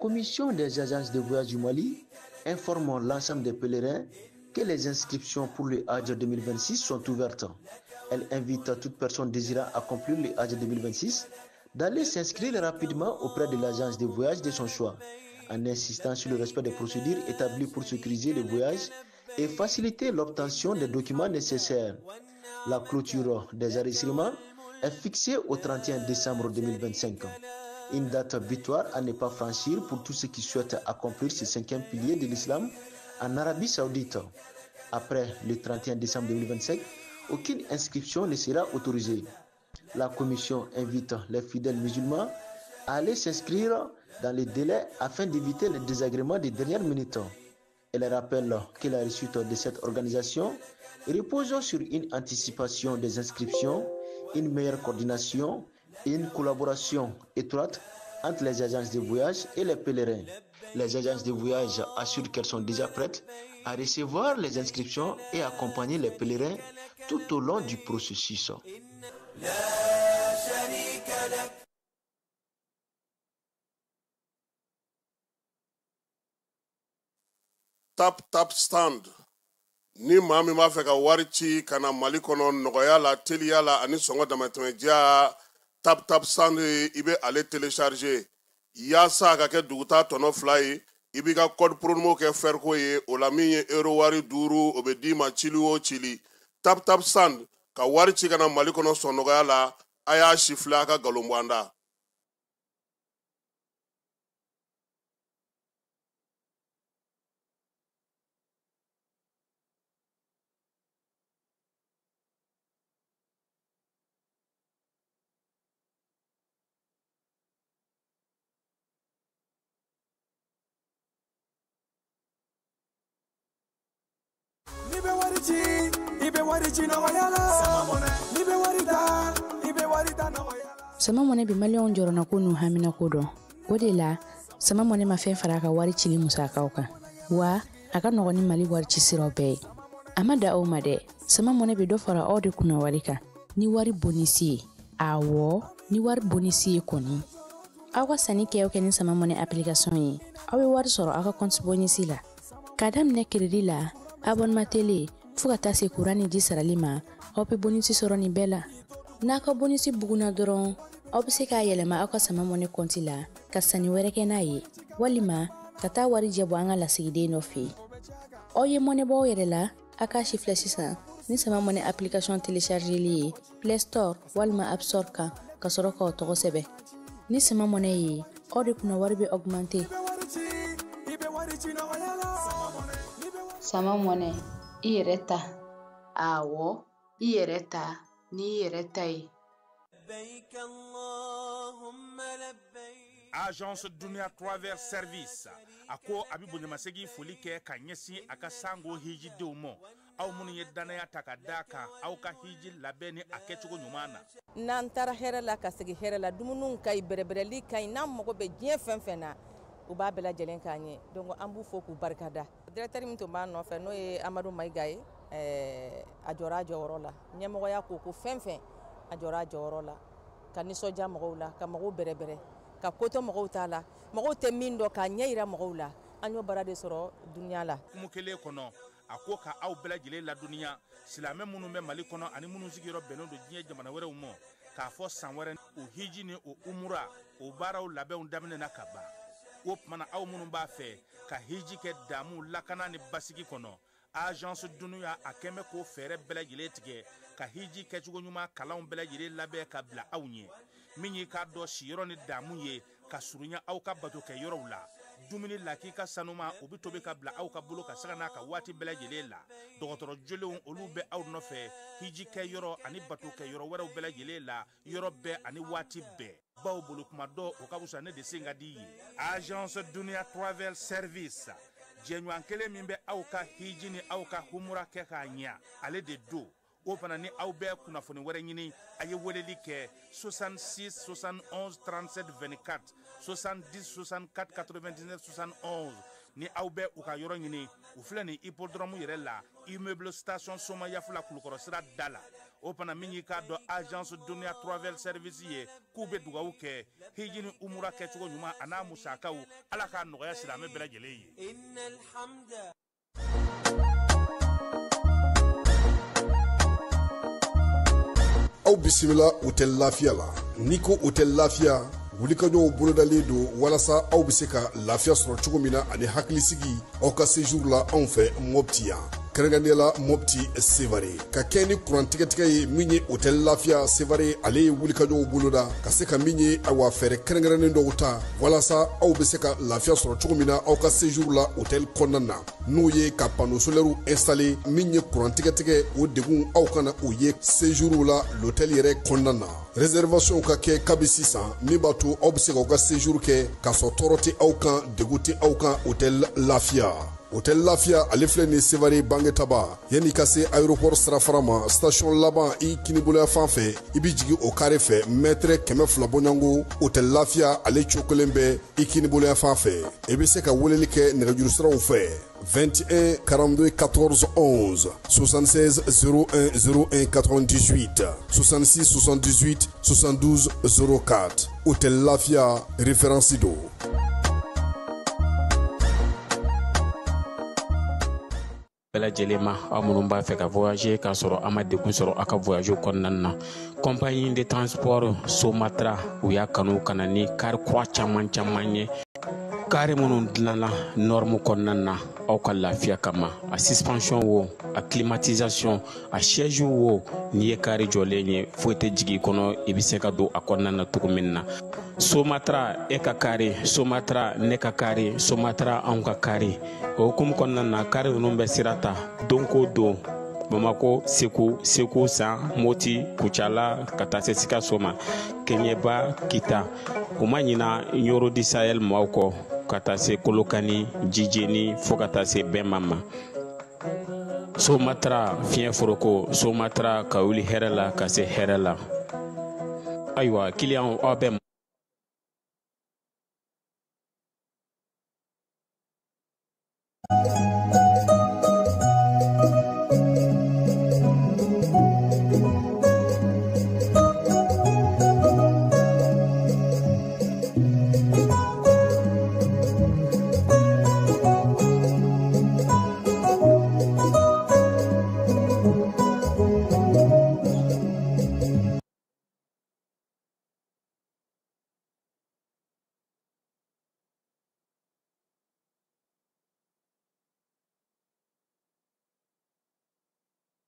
Commission des agences de voyage du Mali informe l'ensemble des pèlerins que les inscriptions pour le Hajj 2026 sont ouvertes. Elle invite toute personne désirant accomplir le Hajj 2026 d'aller s'inscrire rapidement auprès de l'agence de voyage de son choix, en insistant sur le respect des procédures établies pour sécuriser le voyage et faciliter l'obtention des documents nécessaires. La clôture des enregistrements est fixée au 31 décembre 2025. Une date butoir à ne pas franchir pour tous ceux qui souhaitent accomplir ce cinquième pilier de l'islam en Arabie Saoudite. Après le 31 décembre 2025, aucune inscription ne sera autorisée. La commission invite les fidèles musulmans à aller s'inscrire dans les délais afin d'éviter les désagréments des dernières minutes. Elle rappelle que la réussite de cette organisation repose sur une anticipation des inscriptions, une meilleure coordination et une collaboration étroite entre les agences de voyage et les pèlerins. Les agences de voyage assurent qu'elles sont déjà prêtes à recevoir les inscriptions et accompagner les pèlerins tout au long du processus. Tap Tap Stand. Ni maa min b'a fɛ ka wari ci ka na Mali kɔnɔ nɔgɔya la, teliya la ani sɔngɔ damatɛmɛdiya, Tap Tap Stand, i bɛ ale télécharger yaasa a ka kɛ duguta tɔnɔ 2 ye. I b'i ka code promo kɛ fɛriko ye, o la min ye euro wari 5, o bɛ d'i ma cili o cili. Tap Tap Stand, ka wari ci ka na Mali kɔnɔ sɔn nɔgɔya la. A y'a si filɛ, a ka nkalon bɔ an da. N'i bɛ wari ci, i bɛ wari ci nɔgɔya la. N'i bɛ wari ta, i bɛ wari ta nɔgɔya la. Sama Mɔnɛ bɛ maliyɛnw jɔrɔnako n'u haminako dɔn. O de la, Sama Mɔnɛ ma fɛn fara a ka wari cili musakaw kan, wa a ka nɔgɔn ni Mali wari ci siraw bɛɛ ye. A ma da aw ma dɛ, Sama Mɔnɛ bɛ dɔ fara aw de kunna wari kan ni wari bonisi ye. Awɔ, ni wari bonisi ye kɔni, aw ka sanni kɛ o kɛ ni Sama Mɔnɛ application ye, aw bɛ wari sɔrɔ aw ka compte bonisi la. K'a daminɛ crédit la, abonnement télé, fo ka taa se courant ni ji sarali ma, aw bɛ bonisi sɔrɔ nin bɛɛ la. N'a ka bonisi bugunna dɔrɔn, aw bɛ se k'a yɛlɛma aw ka Sama Mɔnɛ compte la ka sanni wɛrɛ kɛ n'a ye, walima ka taa wari jɛ bɔ an ka lasigiden dɔ fɛ yen. Aw ye mɔnɛ bɔ aw yɛrɛ la, a k'a si filɛ sisan ni Sama Mɔnɛ application téléchargeli ye Play Store walima App Store kan, ka sɔrɔ k'aw tɔgɔ sɛbɛn. Ni Sama Mɔnɛ ye, aw de kunna wari bɛ augmenter. Sama Mɔnɛ, i yɛrɛ ta. Awɔ, i yɛrɛ ta n'i yɛrɛ ta ye. Agence Dunia Travel Service a ko a bɛ bonyamasegin foli kɛ ka ɲɛsin a ka sango hijidenw ma, aw minnu ye danaya ta ka d'a kan aw ka hiji labɛn ni a kɛcogo ɲuman na. N'an taara hɛrɛ la ka segin hɛrɛ la, dumuniw ka ɲi, bɛrɛbɛrɛli ka ɲi, n'an mago bɛ diɲɛ fɛn fɛn na, u b'a bɛɛ lajɛlen k'an ye. Donc an b'u fo k'u barikada. Directeur min tun b'an nɔfɛ, n'o ye Amadu Mayiga ye, a jɔra a jɔyɔrɔ la. Ɲɛmɔgɔya ko ko fɛn fɛn, a jɔra a jɔyɔrɔ la, ka nisɔndiya mɔgɔw la, ka mɔgɔw bɛrɛbɛrɛ, ka ko to mɔgɔw t'a la, mɔgɔw tɛ min dɔn, k'a ɲɛ yira mɔgɔw la. An y'o baara de sɔrɔ dunuya la. Hukumu kelen kɔnɔ, a ko ka aw bɛɛ lajɛlen ladɔnniya, silamɛ minnu bɛ Mali kɔnɔ ani minnu sigiyɔrɔ bɛnnen don diɲɛ jamana wɛrɛw ma, k'a fɔ san wɛrɛ o hiji ni o umura o baaraw labɛnw daminɛna ka ban. O tuma na, aw minnu b'a fɛ ka hiji kɛ damu, lakana ni basigi kɔnɔ, Agence Dunuya a kɛn bɛ k'o fɛɛrɛ bɛɛ lajɛlen tigɛ ka hiji kɛcogo ɲuman kalanw bɛɛ lajɛlen labɛn ka bila aw ɲɛ. Min y'i k'a dɔn siyɔrɔ ni damu ye ka surunya aw ka bato kɛ yɔrɔw la, dumuni lakika sanuma o bɛ tobi ka bila aw ka bolo ka saga n'a ka waati bɛɛ lajɛlen la. Dɔgɔtɔrɔ jolenw olu bɛ aw nɔfɛ hiji kɛ yɔrɔ ani bato kɛ yɔrɔ wɛrɛw bɛɛ lajɛlen la, yɔrɔ bɛɛ ani waati bɛɛ. Baw bolo kuma dɔ o ka fisa ne de sen ka di ye. Agence Dunia Travel Service, jɛɲɔgɔn kelen min bɛ aw ka hiji ni aw ka humura kɛ k'a ɲɛ, ale de don. O fana ni aw bɛ kunnafoni wɛrɛ ɲini, a ye weleli kɛ 66 71 37 24, 70 64 99 71. Ni aw bɛ u ka yɔrɔ ɲini, u filɛ nin hippodrome yɛrɛ la. Immeuble station Somayaf la Kulukɔrɔ sira da la. O fana min y'i k'a dɔn agence Dunia Travel Service ye, k'u bɛ dugawu kɛ hiji ni umura kɛcogo ɲuman a n'a musakaw, Ala k'a nɔgɔya silamɛ bɛɛ lajɛlen ye. Aw bisimila Hôtel Lafiya la. N'i ko Hôtel Lafiya, wulikajɔw bolodalen don walasa aw bɛ se ka lafiya sɔrɔ cogo min na ani hakilisigi aw ka séjour la anw fɛ Mopti yan, kɛrɛnkɛrɛnnenya la Mopti Sevare. Ka kɛ ni kuran tigɛtigɛ ye min ye Hôtel Lafiya Sevare, ale ye wulikajɔw boloda ka se ka min ye awa fɛɛrɛ kɛrɛnkɛrɛnnen dɔw ta walasa aw bɛ se ka lafiya sɔrɔ cogo min na aw ka séjour la hôtel kɔnɔna na, n'o ye ka panneau solaire installé min ye kuran tigɛtigɛ o degun aw kana o ye séjour la l'hôtel yɛrɛ kɔnɔna na. Réservation ka kɛ kabi sisan min b'a to aw bɛ se k'aw ka séjour kɛ k'a sɔrɔ tɔɔrɔ tɛ aw kan, degun tɛ aw kan Hôtel Lafiya. Hôtel Lafiya ale filɛ nin Sevare Bangetaba, yanni ka se aéroport sirafara ma, station laban i kiniboloya fan fɛ, i bɛ jigin o carré fɛ mètre 200 bɔɲɔgɔnko. Hôtel Lafiya ale cokolen bɛ i kiniboloya fan fɛ. I bɛ se ka weleli kɛ nɛgɛjuru siraw fɛ 21 42 14 11, 76 01 01 98, 66 78 72 04. Hôtel Lafiya référence don. Bɛɛ lajɛlen ma, aw minnu b'a fɛ ka voyager k'a sɔrɔ a ma degun sɔrɔ aw ka voyage kɔnɔna na, compagnie de transport Somatra u y'a kanu ka na ni car kura caman caman ye, car minnu dilanna norme kɔnɔna na aw ka lafiya kama. A suspension wo, a climatisation, a siège wo, n'i ye car jɔlen ye foyi tɛ jigin i kɔnɔ, i bɛ se ka don a kɔnɔna na cogo min na. Somatra e ka car, Somatra ne ka car, Somatra anw ka car. O hukumu kɔnɔna na, car ninnu bɛ sira ta don ko don Bamako, Segu, Segu San, Moti, Kucala, ka taa se Sikaso ma, Keɲeba, Kita. U ma ɲina Ɲoro di Sahel maaw kɔ, ka taa se Kolokani, Jijeni, fo ka taa se Bɛnma ma. Somatra fiɲɛ foroko, Somatra ka wuli hɛrɛ la ka se hɛrɛ la. Ayiwa kiliyanw, aw bɛ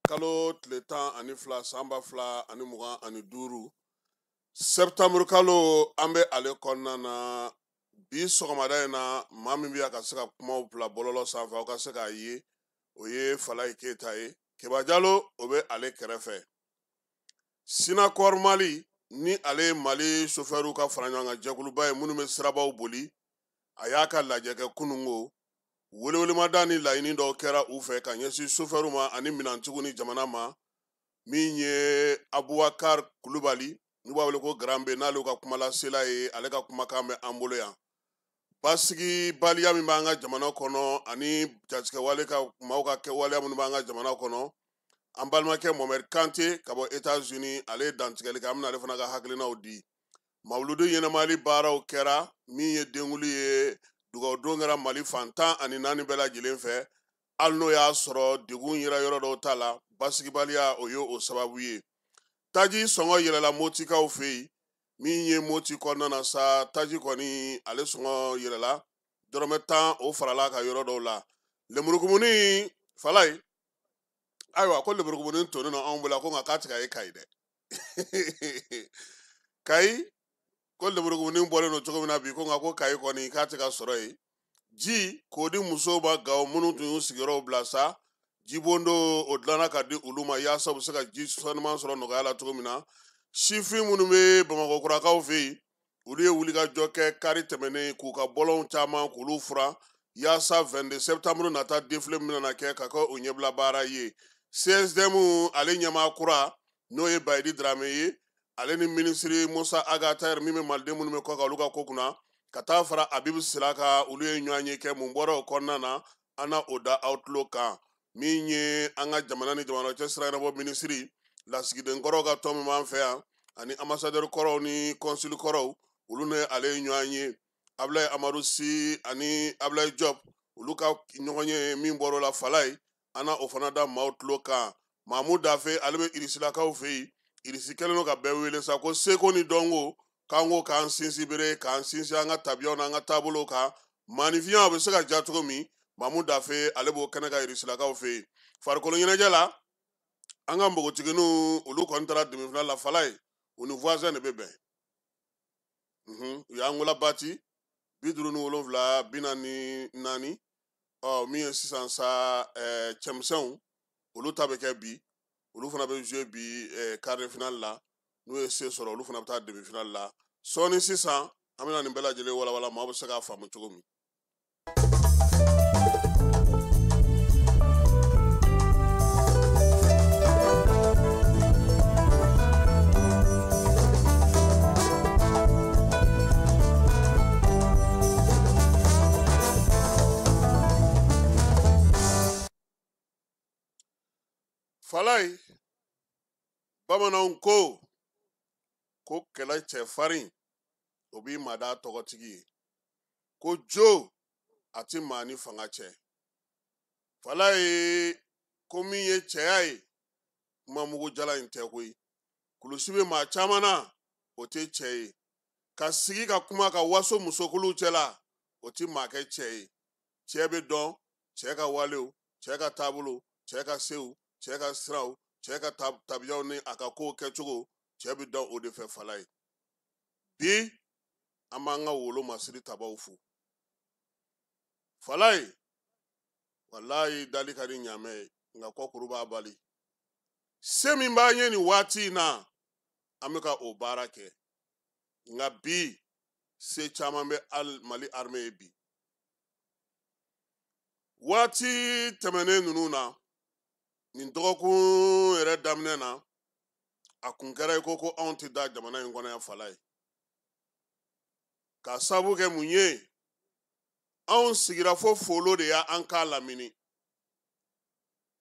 Kalo tile 12 san 2025, septembre kalo, an bɛ ale kɔnɔna na. Bi sɔgɔmada in na, maa min bɛ yan ka se ka kumaw bila bɔlɔlɔ sanfɛ aw ka se k'a ye, o ye Falayi Keyita ye. Keba Jalo o bɛ ale kɛrɛfɛ. Sinakɔr Mali ni ale ye Mali sofɛriw ka fara ɲɔgɔn kan jɛkuluba ye minnu bɛ sirabaw boli, a y'a ka lajɛ kɛ kununko. Welewelemada ni laɲini dɔw kɛra u fɛ ka ɲɛsin sofɛriw ma ani minɛntigiw ni jamana ma. Min ye Abubakar Kulubali, n'u b'a wele ko Garambe, n'ale ka kumalasela ye, ale ka kumakan bɛ an bolo yan. Basigibaliya min b'an ka jamana kɔnɔ ani jatigɛwale ka maaw ka kɛwaleya minnu b'an ka jamana kɔnɔ, an balimakɛ Mohamed Kante ka bɔ États-Unis, ale ye dantigɛli kɛ, an bɛna ale fana ka hakilinaw di. Mawuludu ɲɛnamali baaraw kɛra min ye denkuli ye, dugawudon kɛra Mali fan 14 bɛɛ lajɛlen fɛ, hali n'o y'a sɔrɔ degun yera yɔrɔ dɔw ta la, basigibaliya o ye o sababu ye. Taji sɔngɔ yɛlɛla Motikaw fɛ yen, min ye Moti kɔnɔna na sa, taji kɔni ale sɔngɔ yɛlɛla dɔrɔmɛ 10 o farala ka yɔrɔ dɔw la. Lemurukumuni Falayi, ayiwa ko lemurukumuni tonnen don anw bolo ko nka k'a tɛ ka ye Kayi dɛ. Kayi ko lemurukumuni bɔlen don cogo min na bi, ko nka ko Kayi kɔni k'a tɛ ka sɔrɔ yen. Ji k'o di musow ma Gawo minnu tun y'u sigiyɔrɔw bila sa, jibondo o dilanna ka di olu ma yaasa u bɛ se ka ji sanuman sɔrɔ nɔgɔya la cogo min na. Sifin minnu bɛ Bamakɔ kurakaw fɛ yen, olu ye wulikajɔ kɛ kari tɛmɛnen k'u ka bɔlɔnw caman k'olu furan yaasa 22 septembre nata défilé min bɛna kɛ ka kɛ o ɲɛbila baara ye. CSDM ale ɲɛmaa kura n'o ye Bayidi Darame ye, ale ni minisiri Musa Agater min bɛ maliden minnu bɛ kɔ kan olu ka ko kunna, ka taa fara Abibu Sila kan, olu ye ɲɔgɔn ye kɛ. Mun bɔra o kɔnɔna na, an na o da aw tulo kan. Min ye an ka jamana ni jamana cɛ sira ɲɛnabɔ minisiri lasigiden kɔrɔw ka tɔn min b'an fɛ yan ani ambassadeur kɔrɔw ni consul kɔrɔw, olu ni ale ye ɲɔgɔn ye. Ablaye Amadou Sy ani Ablaye Diop, olu ka ɲɔgɔn ye min bɔr'o la Falaye, an na o fana da maaw tulo kan. Mamu Dafe, ale bɛ Irisilakaw fɛ yen. Irisi kɛlen don ka bɛɛ wele sa ko seko ni dɔnko, k'an ko k'an sinsin bere, k'an sinsin an ka tabiyaw n'an ka taabolow kan. Maanifinya bɛ se ka ja cogo min, Mamu Dafe ale b'o kɛnɛ kan Irisilakaw fɛ yen. Farikolo ɲɛnajɛ la, an ka npogotigininw olu kɔni taara demi-finale la Falaye, u ni voisin de bɛ bɛn. U y'an ko la bati 57 44. Ɔ min ye sisan sa, cɛmisɛnw olu ta bɛ kɛ bi, olu fana bɛ jouer bi quart de finale la. N'u ye se sɔrɔ, olu fana bɛ taa demi finale la sɔɔni. Sisan an bɛna nin bɛɛ lajɛlen walawala, maaw bɛ se k'a faamu cogo min. Falaye, bamananw ko ko kɛlɛ cɛfarin o b'i mada tɔgɔtigi ye, ko jo a ti maa ni fanga cɛ. Falaye, ko min ye cɛya ye, kuma mugu jala in tɛ koyi. Kulusi bɛ maa caman na, o tɛ cɛ ye. Ka sigi ka kuma ka waso musokuluw cɛla, o ti maa kɛ cɛ ye. Cɛ bɛ dɔn cɛ ka walew, cɛ ka taabolo, cɛ ka sew, cɛ ka siraw, cɛ ka tabiyaw ni a ka kow kɛcogo, cɛ bɛ dɔn o de fɛ. Falaye, bi an b'an ka wolo masiri tabaw fo. Falaye, walayi dali ka di ɲaamɛ ye, nka kɔkuru b'a bali. Se min b'an ye nin waati in na, an bɛ ka o baara kɛ. Nka bi se caman bɛ Mali armée ye bi. Waati tɛmɛnen ninnu na, nin dɔgɔkun yɛrɛ daminɛ na, a kun kɛra i ko ko anw tɛ da jamana in kɔnɔ yan Falaye. K'a sababu kɛ mun ye, anw sigira fo folo de y'an k'a lamini.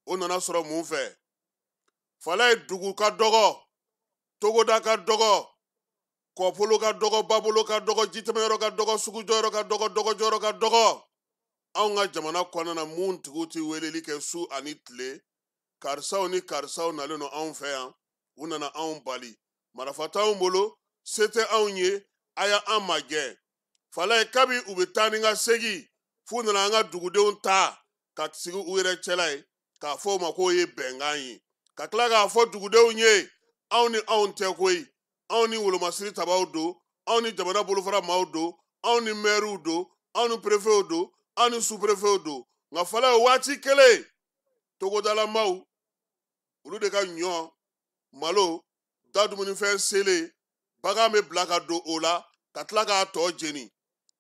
O nana sɔrɔ mun fɛ Falaye? Dugu ka dɔgɔ, togoda ka dɔgɔ, kɔpolo ka dɔgɔ, babolo ka dɔgɔ, jitɛmɛyɔrɔ ka dɔgɔ, sugujɔyɔrɔ ka dɔgɔ, dɔgɔjɔyɔrɔ ka dɔgɔ. Anw ka jamana kɔnɔna na, mun tigiw tɛ weleli kɛ su ani tile, karisaw ni karisaw nalen don anw fɛ yan, u nana anw bali, marifa t'anw bolo, se tɛ anw ye, a y'an magɛn. Falaye, kabi u bɛ taa ni ka segin f'u nana an ka dugudenw ta ka sigi u yɛrɛ cɛla ye, k'a fɔ o ma k'o ye bɛnkan ye, ka tila k'a fɔ dugudenw ye, anw ni anw tɛ koyi, anw ni wolomasiri tabaw don, anw ni jamana bolofara maaw don, anw ni mɛriw don, anw ni perefew don, anw ni superefew don. Nka Falaye, waati kelen togodalamaw olu de ka ɲɔ, malo, da dumunifɛn selen, bagan bɛ bila ka don o la ka tila k'a tɔ jeni.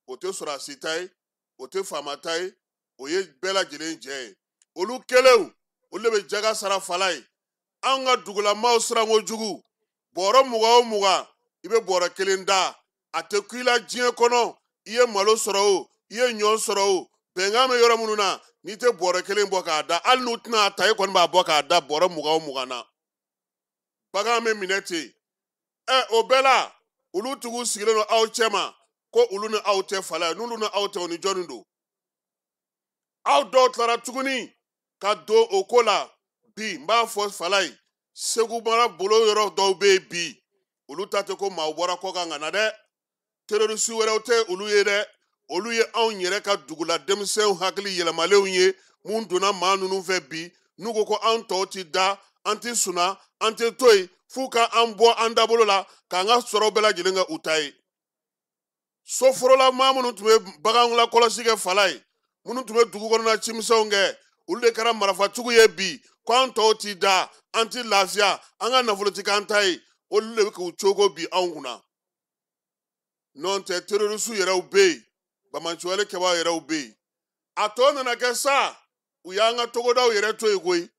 O tɛ sɔrɔdasi ta ye, o tɛ faama ta ye, o ye bɛɛ lajɛlen jɛ ye. Olu kelenw, olu de bɛ jaga sara Falaye. Anw ka dugulamaw siranko jugu, bɔrɔ 20 o 20, i bɛ bɔrɔ kelen da, a tɛ ku i la diɲɛ kɔnɔ. I ye malo sɔrɔ o, i ye ɲɔ sɔrɔ o, bɛnkan bɛ yɔrɔ minnu na, n'i tɛ bɔrɔ kelen bɔ k'a da, hali n'u tɛna a ta, e kɔni b'a bɔ k'a da bɔrɔ 20 o 20 na. Bagan bɛ minɛ ten. Ɛ o bɛɛ la, olu tigiw sigilen don aw cɛma ko olu ni aw tɛ Falaye. N'olu ni aw tɛ, o ni jɔnni don? Aw dɔw tilara tuguni ka don o ko la. Bi n b'a fɔ Falaye, Segu mara bolo yɔrɔ dɔw bɛ yen bi, olu ta tɛ ko maaw bɔra kɔ kan ka na dɛ, terroriste wɛrɛw tɛ olu ye dɛ, olu ye anw yɛrɛ ka dugula denmisɛnw hakili yɛlɛmalenw ye, mun donna maa ninnu fɛ bi, n'u ko ko an tɔw ti da, an ti sunna, an tɛ to yen f'u ka an bɔ an dabolo la k'an ka sɔrɔw bɛɛ lajɛlen kɛ u ta ye. Soforola maa minnu tun bɛ baganw lakɔlɔsi kɛ Falaye, minnu tun bɛ dugu kɔnɔna cimisɛnw kɛ, olu de kɛra marafatigiw ye bi, ko an tɔw ti da, an ti lafiya, an ka nafolo ti k'an ta ye. Olu de bɛ k'u cogo bi anw kunna. N'o tɛ, terroriste yɛrɛw bɛ yen, bamaciwale kɛbaaw yɛrɛw bɛ yen. A tɔ nana kɛ sa, u y'an ka togodaw yɛrɛ to yen koyi,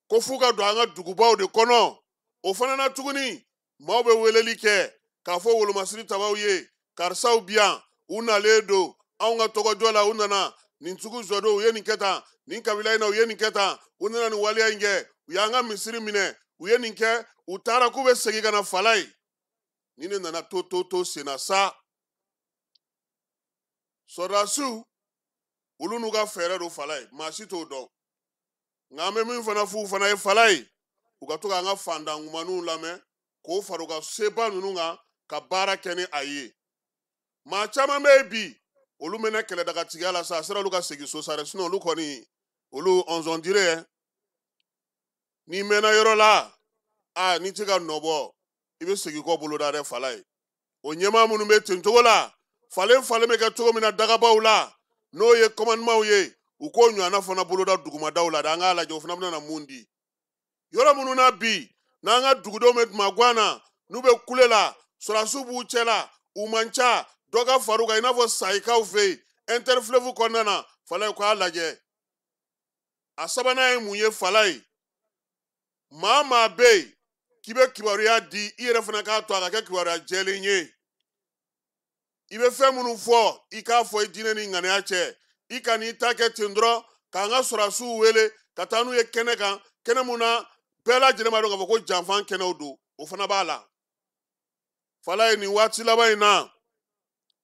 ko f'u ka don an ka dugubaw de kɔnɔ. O fana na tuguni, maaw bɛ weleli kɛ k'a fɔ wolomasiri tabaw ye, karisaw bi yan, u nalen don anw ka tɔgɔjɔ la, u nana nin sugu jɔ don, u ye nin kɛ tan, Nin kabila in na u ye nin kɛ tan, u nana nin waleya in kɛ, u y'an ka misiri minɛ, u ye nin kɛ, u taara k'u bɛ segin ka na fala ye. Ni ne nana to to to senna sa, sɔrɔdasiw olu n'u ka fɛɛrɛ don fala ye, maa si t'o dɔn. Nka an bɛ min fana f'u fana ye fala ye, u ka to k'an ka fantankumaninw lamɛn k'o fara u ka seba ninnu kan ka baara kɛ ni a ye. Maa caman bɛ yen bi, olu mɛnna kɛlɛdagatigiya la sa, a sera olu ka segin so sa dɛ, sinɔn olu kɔni olu ɔnzɔndire. N'i mɛnna yɔrɔ la, a n'i tɛ ka nɔ bɔ, i bɛ segin kɔ boloda dɛ fala ye. O ɲɛmaa minnu bɛ ten cogo la, falen falen bɛ kɛ cogo min na dagabaw la, n'o ye kɔmanimaw ye, u k'o ɲɔgɔnna fana boloda dugumadaw la dɛ, an k'a lajɛ o fana bɛna na mun di. Yɔrɔ minnu na bi, n'an ka dugudenw bɛ dumaguwan na, n'u bɛ kule la, sɔrɔdasiw b'u cɛ la, u man ca, dɔ ka far'u kan i n'a fɔ sayikaw fɛ yen, interfleuve kɔnɔna na, fala ye k'a lajɛ. A sabanan ye mun ye fala ye? Maa maa bɛ yen k'i bɛ kibaruya di, i yɛrɛ fana k'a to a ka kɛ kibaruya jɛlen ye. I bɛ fɛn minnu fɔ, i k'a fɔ i diinɛ ni ŋaniya cɛ. I kan'i ta kɛ ten dɔrɔn k'an ka sɔrɔdasiw wele ka taa n'u ye kɛnɛ kan, kɛnɛ mun na bɛɛ lajɛlen b'a dɔn k'a fɔ ko janfan kɛnɛw don, o fana b'a la. Fala ye nin waati laban in na,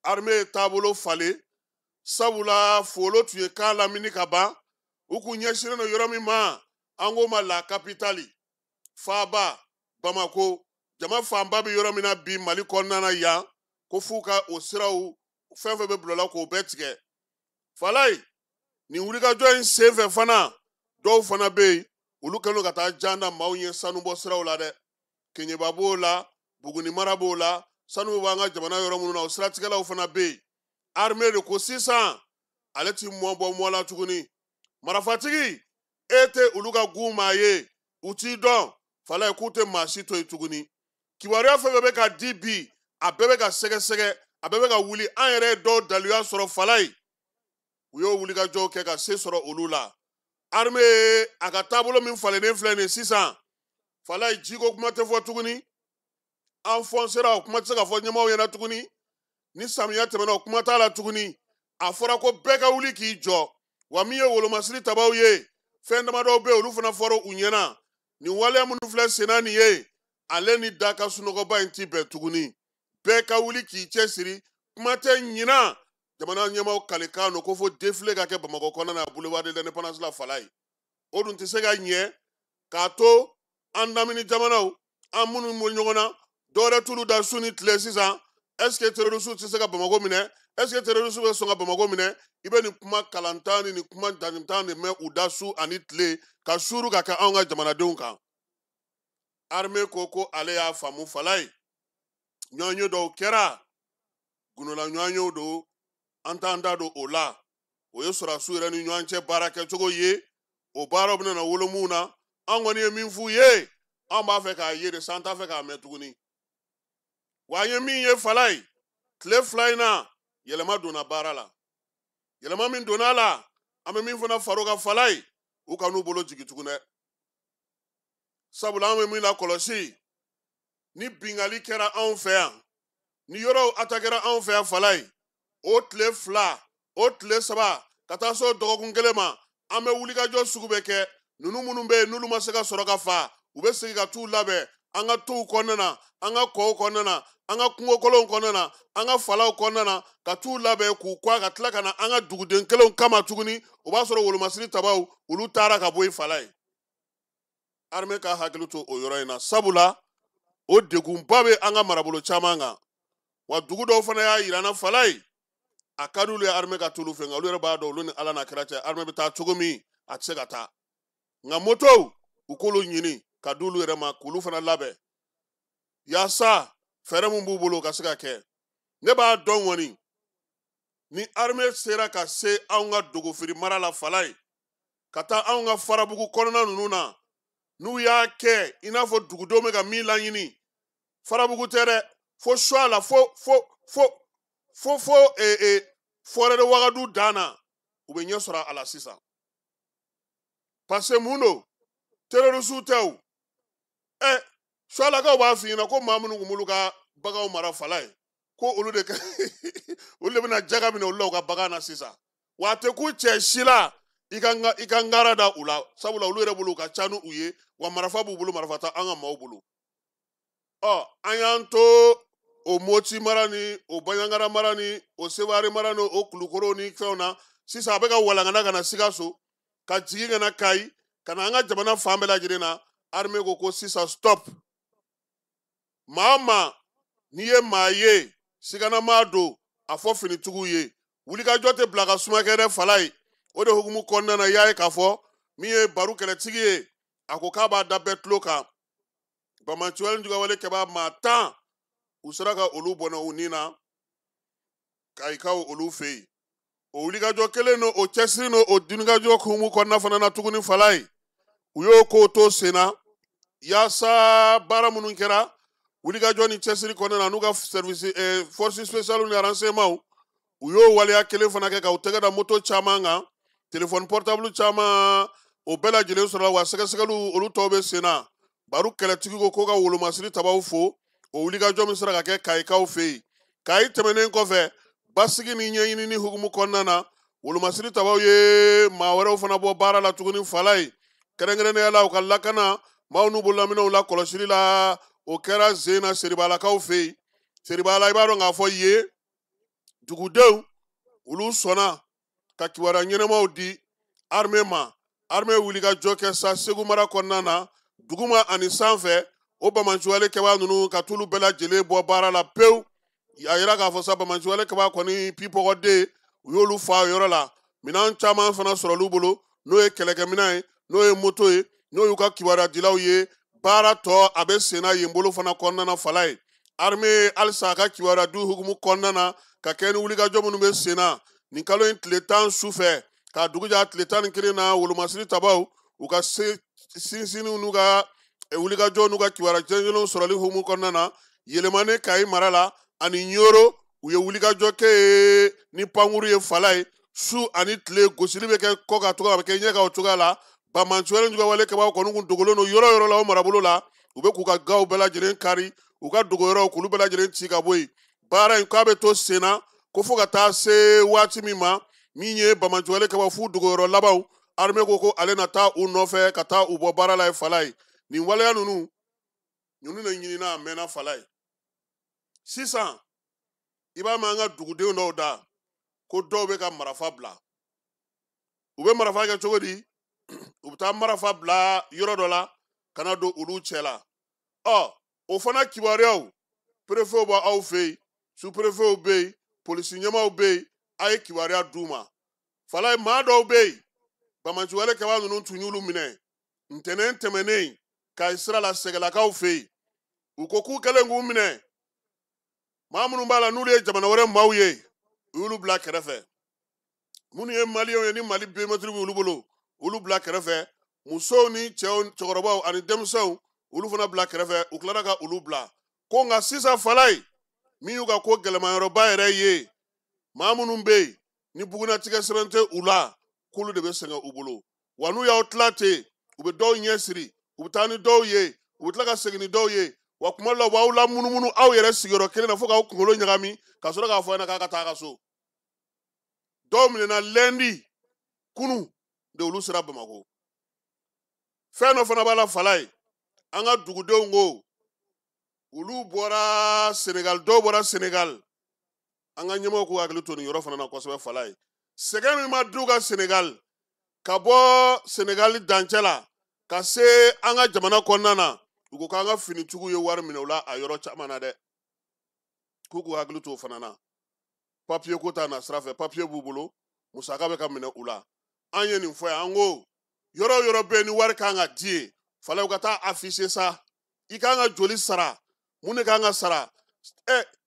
armée ye taabolo falen, sabula folo tun ye kan lamini ka ban, u kun ɲɛsinnen don yɔrɔ min ma, an k'o ma la capitale, faaba Bamako, jama fanba bɛ yɔrɔ min na bi Mali kɔnɔna na yan, ko f'u ka o siraw fɛn fɛn bɛ bila la k'o bɛɛ tigɛ. Falaye, nin wulikajɔ in senfɛ fana, dɔw fana bɛ yen, olu kɛlen don ka taa jan da maaw ɲɛ sanubɔ siraw la dɛ. Keɲeba b'o la, Buguni mara b'o la, sanu b'an ka jamana yɔrɔ minnu na, o siratigɛlaw fana bɛ yen. Armée de ko sisan, ale ti mɔ bɔ mɔ la tuguni. Marifatigi, e tɛ olu ka gu maa ye, u t'i dɔn. Falaye k'u tɛ maa si to yen tuguni. Kibaruya fɛn fɛn bɛ ka di bi, a bɛɛ bɛ ka sɛgɛsɛgɛ, a bɛɛ bɛ ka wuli. An yɛrɛ ye dɔw daluya sɔrɔ Falaye, u y'o wulikajɔw kɛ ka se sɔrɔ olu la. Armée a ka taabolo min falennen filɛ nin ye sisan, Falaye jiko kuma tɛ fɔ tuguni, an fɔnsera o kuma tɛ se ka fɔ ɲɛmaaw ɲɛna tuguni, ni samiya tɛmɛna o kuma t'a la tuguni. A fɔra ko bɛɛ ka wuli k'i jɔ, wa min ye wolomasiri tabaw ye, fɛn damadɔw bɛ yen olu fana fɔra u ɲɛna. Nin waleya minnu filɛ senna nin ye, ale ni da ka sunɔgɔba in ti bɛn tuguni. Bɛɛ ka wuli k'i cɛsiri, kuma tɛ ɲinan jamana ɲɛmaaw kalikan don ko fo défilé ka kɛ Bamakɔ kɔnɔna na boulevard de l'Indépendance la Falaye. O dun tɛ se ka ɲɛ k'a to an lamini jamanaw, an minnu bɔ ɲɔgɔn na, dɔwɛrɛ t'olu da su ni tile sisan. Est-ce que terroristes tɛ se ka Bamakɔ minɛ? Est-ce que terroristes bɛ sɔn ka Bamakɔ minɛ? I bɛ nin kuma kalantan ni nin kuma dantan de mɛn u da su ani tile ka suuru ka kɛ anw ka jamanadenw kan. Armée ko ko ale y'a faamu Falaye, ɲɔgɔnye dɔw kɛra, gundola ɲɔgɔnyew don, an t'an da don o la. O ye sɔrɔdasiw yɛrɛ ni ɲɔgɔn cɛ baara kɛcogo ye, o baaraw bɛna na wolo mun na. An kɔni ye min f'u ye, an b'a fɛ k'a ye de sa, an t'a fɛ k'a mɛn tuguni. Wa an ye min ye Falaye, tile fila in na, yɛlɛma donna baara la. Yɛlɛma min donna a la, an bɛ min fana far'o kan Falaye, u kan'u bolo jigin tugun dɛ. Sabula an bɛ min lakɔlɔsi, ni bingali kɛra anw fɛ yan, ni yɔrɔw atakɛra anw fɛ yan Falaye, o tile fila, o tile saba, ka taa se o dɔgɔkun kelen ma, an bɛ wulikajɔ sugu bɛɛ kɛ. Ninnu minnu bɛ yen n'olu ma se ka sɔrɔ ka fa, u bɛ segin ka t'u labɛn an ka tow kɔnɔna na, an ka kɔw kɔnɔna na, an ka kungokolonw kɔnɔna na, an ka falaw kɔnɔna na, ka t'u labɛn k'u kɔ ka tila ka na an ka duguden kelenw kama tuguni. O b'a sɔrɔ wolomasiri tabaw olu taara ka bɔ yen Falaye. Armée ka hakili to o yɔrɔ in na, sabula o degunba bɛ an ka marabolo caman kan. Wa dugu dɔw fana y'a yira an na Falaye, a ka d'olu ye armée ka t'olu fɛ, nka olu yɛrɛ b'a dɔn olu ni Ala n'a kira cɛ, armée bɛ taa cogo min a tɛ se ka taa. Nka motow u k'olu ɲini ka d'olu yɛrɛ ma k'olu fana labɛn yaasa fɛɛrɛ min b'u bolo ka se ka kɛ. Ne b'a dɔn kɔni, ni armée sera ka se anw ka dogofiri mara la Falaye, ka taa anw ka farabugu kɔnɔna ninnu na, n'u y'a kɛ i n'a fɔ dugudenw bɛ ka min laɲini, farabugu tɛ dɛ, fo Suala, fo fo fo fo fo forêt de Wagadu dan na, u bɛ ɲɛ sɔrɔ a la sisan. Parce que mun don, terroriste tɛ o. Sualakaw b'a f'i ɲɛna ko maa minnu tun b'olu ka baganw mara Falaye, ko olu de ka olu de bɛna jaga minɛ olu la u ka bagan na sisan. Wa a tɛ ku cɛ si la I ka ngara da u la, sabula olu yɛrɛ bolo u ka ca n'u ye, wa marifa b'u bolo, marifa tɛ an ka maaw bolo. Ɔ, an y'an to o Moti mara ni o Banjagara mara ni o Seware mara ni o Kulukoro ni fɛnw na. Sisan a bɛ ka walankana ka na Sikaso, ka jigin ka na Kayi, ka na an ka jamana fan bɛɛ lajɛlen na. Armée ko ko sisan stop. Maa o maa n'i ye maa ye siganamaa don, a fɔ finitigiw ye, wulikajɔ tɛ bila ka suma kɛ dɛ, fala ye. O de hukumu kɔnɔna na, i y'a ye k'a fɔ min ye Baru kɛlɛtigi ye, a ko k'a b'a da bɛɛ tulo kan. Banbaanciwale jugawale kɛbaa maa 10, u sera ka olu bɔnɛ u ni na Kayikaw olu fɛ yen. O wulikajɔ kelen n'o o cɛsiri n'o o wulikajɔ hukumu kɔnɔna fana na tuguni, fala ye, u y'o ko to sen na yaasa baara minnu kɛra wulikajɔ ni cɛsiri kɔnɔna na, n'u ka service force spéciale ni renseignement, u y'o waleya kelen fana kɛ ka u tɛgɛ da moto caman kan, téléphone portable caman, o bɛɛ lajɛlen sɔrɔla, wa sɛgɛsɛgɛliw olu tɔw bɛ sen na. Baru kɛlɛtigi ko ko ka wolomasiri tabaw fo o wulikajɔ min sera ka kɛ Kayikaw fɛ yen. Kayi tɛmɛnen kɔfɛ, basigi ni ɲɛɲinini hukumu kɔnɔna na, wolomasiri tabaw ye maa wɛrɛw fana bɔ baara la tuguni, fala ye, kɛrɛnkɛrɛnnenya la u ka lakana maaw n'u bololaminɛw la kɔlɔsili la, o kɛra zen na Seribalakaw fɛ yen. Seribala, i b'a dɔn k'a fɔ yen dugudenw olu sɔnna ka kibaruya ɲɛnamaw di armée ma. Armée wuli ka jɔ kɛ sa Segu mara kɔnɔna na, duguma ani sanfɛ, o banbaanciwale kɛbaa ninnu ka t'olu bɛɛ lajɛlen bɔ baara la pewu. A yira k'a fɔ sa banbaanciwale kɛbaa kɔni pipɔgɔden, u y'olu fa o yɔrɔ la. Minɛn caman fana sɔrɔ olu bolo, n'o ye kɛlɛkɛminɛn ye, n'o ye moto ye, n'o y'u ka kibaruya dilaw ye. Baara tɔ a bɛ sen na yen bolo fana kɔnɔna na, fala ye. Armée halisa a ka kibaruya du hukumu kɔnɔna na, ka kɛ ni wulikajɔ minnu bɛ sen na nin kalo in tile 10 su fɛ k'a dugu jɛ tile 11 na, wolomasiri tabaw u ka sinsinniw n'u ka wulikajɔ n'u ka kibaruya jɛnjɛnw sɔrɔli hukumu kɔnɔna na, Yɛlɛmani Kayi mara la ani Ɲoro, u ye wulikajɔ kɛ yen ni pankuru ye, fala ye. Su ani tile gosili bɛ kɛ kɔ kan cogo a bɛ kɛ ɲɛ kan o cogoya la. Banbaanciwale jugawale kɛbaaw kɔni kun dogolen don yɔrɔ yɔrɔ la o marabolo la, u bɛ k'u ka gaw bɛɛ lajɛlen kari, u ka dogoyɔrɔw k'olu bɛɛ lajɛlen ci ka bɔ yen. Baara in k'a bɛ to sen na ko fo ka taa se waati min ma, min ye banbaanciwale kɛbaaw f'u dogoyɔrɔ labanw, armée ko ko ale na taa u nɔfɛ ka taa u bɔ baara la ye, fala ye. Nin waleya ninnu de ɲinina a mɛnna, fala ye. Sisan i b'a mɛn an ka dugudenw dɔw da ko dɔw bɛ ka marifa bila. U bɛ marifa kɛ cogo di? U bɛ taa marifa bila yɔrɔ dɔ la ka na don olu cɛ la. Ɔ, o fana kibaruyaw, préfetw b'aw fɛ yen, sous-préfetw bɛ yen, polisi ɲɛmaaw bɛ yen, a ye kibaruya d'u ma. Fala ye, maa dɔw bɛ yen, banbaanciwale kɛbaa ninnu tun y'olu minɛ ntɛnɛn tɛmɛnen Kayi sira la Sɛgɛlakaw fɛ yen. U ko k'u kɛlen k'u minɛ, maa minnu b'a la n'olu ye jamana wɛrɛ maaw ye, u y'olu bila kɛrɛfɛ. Minnu ye maliyɛnw ye ni Mali biométrique b'olu bolo, olu bila kɛrɛfɛ. Musow ni cɛw, cɛkɔrɔbaw ani denmisɛnw, olu fana bila kɛrɛfɛ. U tilara ka olu bila. Ko nka sisan fala ye, min y'u ka ko gɛlɛmayɔrɔba yɛrɛ ye, maa minnu bɛ yen ni bugunnatigɛ sɛbɛn tɛ u la, k'olu de bɛ sɛgɛn u bolo. Wa n'u y'aw tila ten, u bɛ dɔw ɲɛ siri, u bɛ taa ni dɔw ye, u bɛ tila ka segin ni dɔw ye. Wa kuma dɔw la, u b'aw lamunumunu aw yɛrɛ sigiyɔrɔ kelen na fo k'aw kunkolo ɲagami, ka sɔrɔ k'a fɔ a ɲɛna k'a ka taa a ka so. Dɔw minɛna lundi kunu de, olu sera Bamakɔ. Fɛn dɔ fana b'a la, fala ye, an ka dugudenw ko olu bɔra Senegal, dɔw bɔra Senegal. An ka ɲɛmɔgɔw k'u hakili to nin yɔrɔ fana na kosɛbɛ, fala ye. Sɛgɛn min ma d'u ka Senegal, ka bɔ Senegal dancɛ la ka se an ka jamana kɔnɔna na, u ko k'an ka finitigiw ye wari minɛ u la a yɔrɔ caman na dɛ, k'u k'u hakili to o fana na. Papiye ko t'a na sira fɛ, papiye b'u bolo, musaka bɛ ka minɛ u la. An ye nin fɔ yan, an ko yɔrɔ o yɔrɔ bɛ yen ni wari kan ka di yen, falaw ka taa afficher sa, i kan ka joli sara, mun de kan ka sara.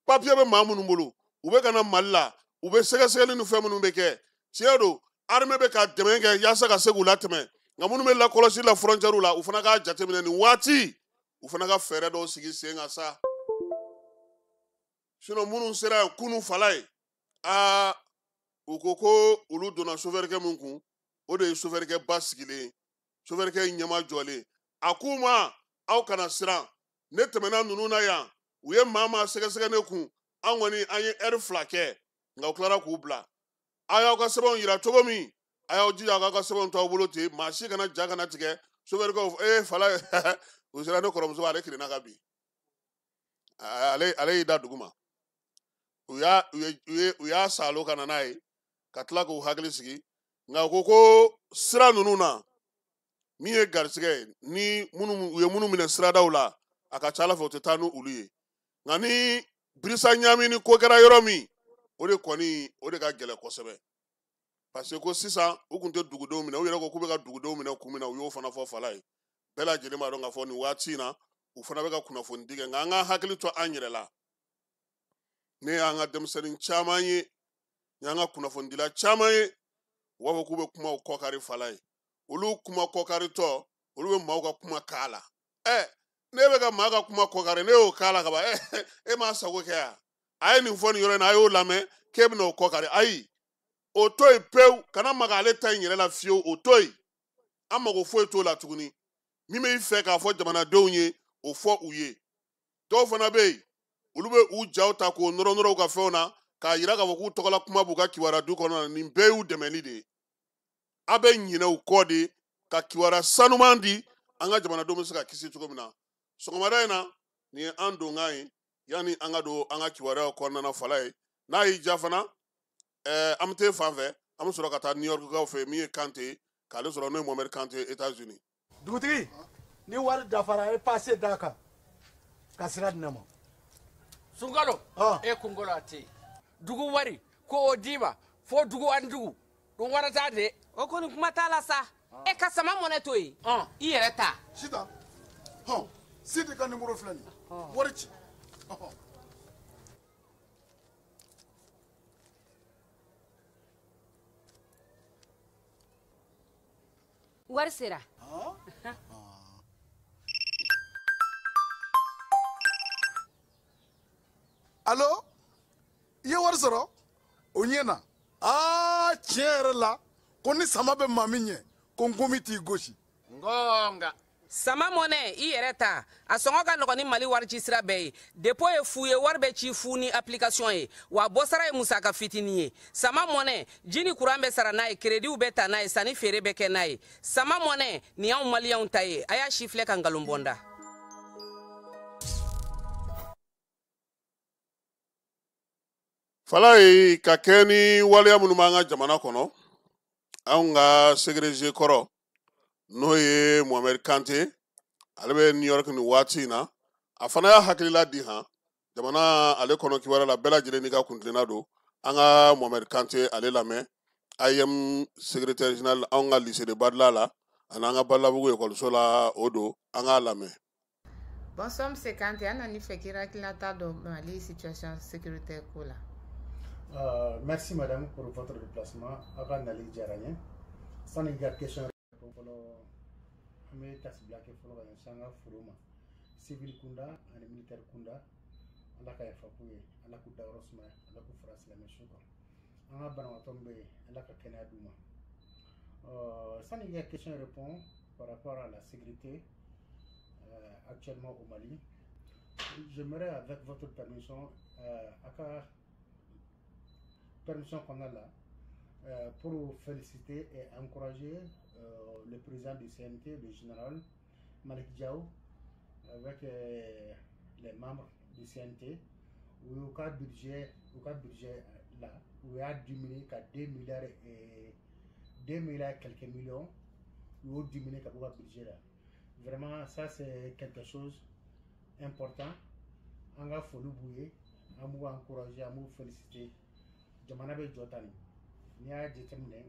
Papiye bɛ maa minnu bolo, u bɛ ka na Mali la, u bɛ sɛgɛsɛgɛli ni fɛn minnu bɛ kɛ. Tiɲɛ don, armée bɛ ka dɛmɛ kɛ yaasa ka se k'u latɛmɛ, nka minnu bɛ lakɔlɔsi la frontière la, u fana k'a jateminɛ nin waati, u fana ka fɛɛrɛ dɔw sigi sen kan sa. Sinon minnu sera yan kunun, fala ye, aa, u ko ko olu donna sofɛrikɛ min kun, o de ye sofɛrikɛ ba sigilen ye, sofɛrikɛ in ɲɛma jɔlen. A k'u ma, aw kana siran, ne tɛmɛna ninnu na yan, u ye maa maa sɛgɛsɛgɛ ne kun, an kɔni an ye ɛri 2 kɛ, nka u tilara k'u bila. A y'aw ka sɛbɛnw yira cogo min, A y'aw jija aw ka sɛbɛnw t'aw bolo ten, maa si kana ja kana tigɛ. Sofɛrikɛw fala u sera ne kɔrɔmuso ale kirinna ka bin, ale y'i da dugu ma. U y'a salo ka na n'a ye ka tila k'u hakili sigi. Nka u ko sira ninnu na min ye garisigɛ ye, ni minnu u ye minnu minɛ siradaw la, a ka ca ala fɛ u tɛ taa n'olu ye. Nka ni birisa ɲaami ni ko kɛra yɔrɔ min, o de kɔni o de ka gɛlɛn kosɛbɛ. Parce que ko sisan u kun tɛ dugudenw minɛ, u yɛrɛ ko k'u bɛ ka dugudenw minɛ kun min na, u y'o fana fɔ fala ye. Bɛɛ lajɛlen b'a dɔn k'a fɔ nin waati in na u fana bɛ ka kunnafoni di kɛ. Nka an ka hakili to an yɛrɛ la. Ne y'an ka denmisɛnnin caman ye, n y'an ka kunnafonidila caman ye, u b'a fɔ k'u bɛ kumaw kɔkari fala ye. Olu kuma kɔkaritɔ, olu bɛ maaw ka kuma k'a la. Ne bɛ ka maa ka kuma kɔkari, ne y'o k'a la ka ban. E m'a sago kɛ yan? A ye nin fɔ nin yɔrɔ in na, a y'o lamɛn k'e bɛna o kɔkari. Ayi, o to yen pewu, kana maga ale ta in yɛrɛ la fiyewu, o to yen. An mago foyi t'o la tuguni. Min b'i fɛ k'a fɔ jamanadenw ye, o fɔ u ye. Dɔw fana bɛ yen, olu bɛ u jaw ta k'o nɔrɔ nɔrɔ u ka fɛnw na k'a yira k'a fɔ k'u tɔgɔla kuma b'u ka kibaruya du kɔnɔ na. Nin bɛɛ y'u dɛmɛli de ye. A bɛ ɲinɛ u kɔ de ka kibaruya sanuman di an ka jamanadenw bɛ se ka kisi cogo min na. Sɔgɔmada in na, nin ye an donkan ye yanni an ka don an ka kibaruyaw kɔnɔna na fala ye. N'a y'i ja fana, an bɛ t'e fan fɛ, an bɛ sɔrɔ ka taa New York kaw fɛ, min ye Kante, k'ale sɔrɔ n'o ye Mohamed Kante États-Unis. Dugutigi, ni wari dafara, e passe d'a kan ka sira di ne ma. Sunkalo, e kunkolo a tɛ yen. Dugu wari ko o d'i ma fo dugu ani dugu dun wara t'a de. O kɔni kuma t'a la sa. E ka sama mɔnɛ to yen, i yɛrɛ ta. Sitan, hɔn, Sidi ka nimoro filɛ nin ye, wari ci. Wari sera. Allo, i ye wari sɔrɔ? O ɲɛna. Aa, tiɲɛ yɛrɛ la, ko ni sama bɛ maa min ɲɛ, ko nkomi t'i gosi. Ngonga. Sama mɔnɛ, i yɛrɛ ta. A sɔngɔ ka nɔgɔn ni Mali wari ci sira bɛɛ ye. Dépôt ye fu ye, wari bɛ ci fu ni application ye. Wa bɔsara ye musaka fitinin ye. Sama mɔnɛ, ji ni courant bɛ sara n'a ye, crédit bɛ ta n'a ye, sanni feere bɛ kɛ n'a ye. Sama mɔnɛ, nin y'anw maliyɛnw ta ye. A y'a si filɛ ka nkalon bɔ n da. Fala ye ka kɛ ni waleya minnu b'an ka jamana kɔnɔ, anw ka sécurité kɔrɔ n'o ye Mohamed Kante, ale bɛ New York nin waati in na, a fana y'a hakilila di han jamana ale kɔnɔ kibaruya la, bɛɛ lajɛlen n'i ka kuntilenna don. An ka Mohamed Kante ale lamɛn, AEM secrétaire général anw ka lycée de Badila la ani an ka Balabugu ekɔliso la, o don, an k'a lamɛn. Bonsoir, M. Kante. An nana fɛ k'i hakilinata dɔn Mali situation sécuritaire ko la. Merci madame pour votre déplacement. Aw ka nali diyara n ye. Sani i ka question fɔlɔ, an bɛ tasibila kɛ fɔlɔ ka ɲɛsin an ka foro ma, civil kunda ani militaire kunda. Ala ka yafa k'u ye, Ala k'u dayɔrɔ sumaya, Ala k'u fara silamɛ su kan. An ka banabaatɔ min bɛ yen, Ala ka kɛnɛya d'u ma. Sani i ka question répond par rapport à la sécurité actuellement au Mali, j'aimerais avec votre permission, à ka permission qu'on a là, pour féliciter et encourager le président du CNT, le général Malick Diaw, avec les membres du CNT, où au cas budget là, où il a diminué qu'à 2 milliards et 2 milliards quelques millions, où il a diminué qu'à budget là. Vraiment, ça c'est quelque chose d'important. On va falloir bouger, on va encourager, on va féliciter. Jamana bɛ jɔ tan n'i y'a jateminɛ,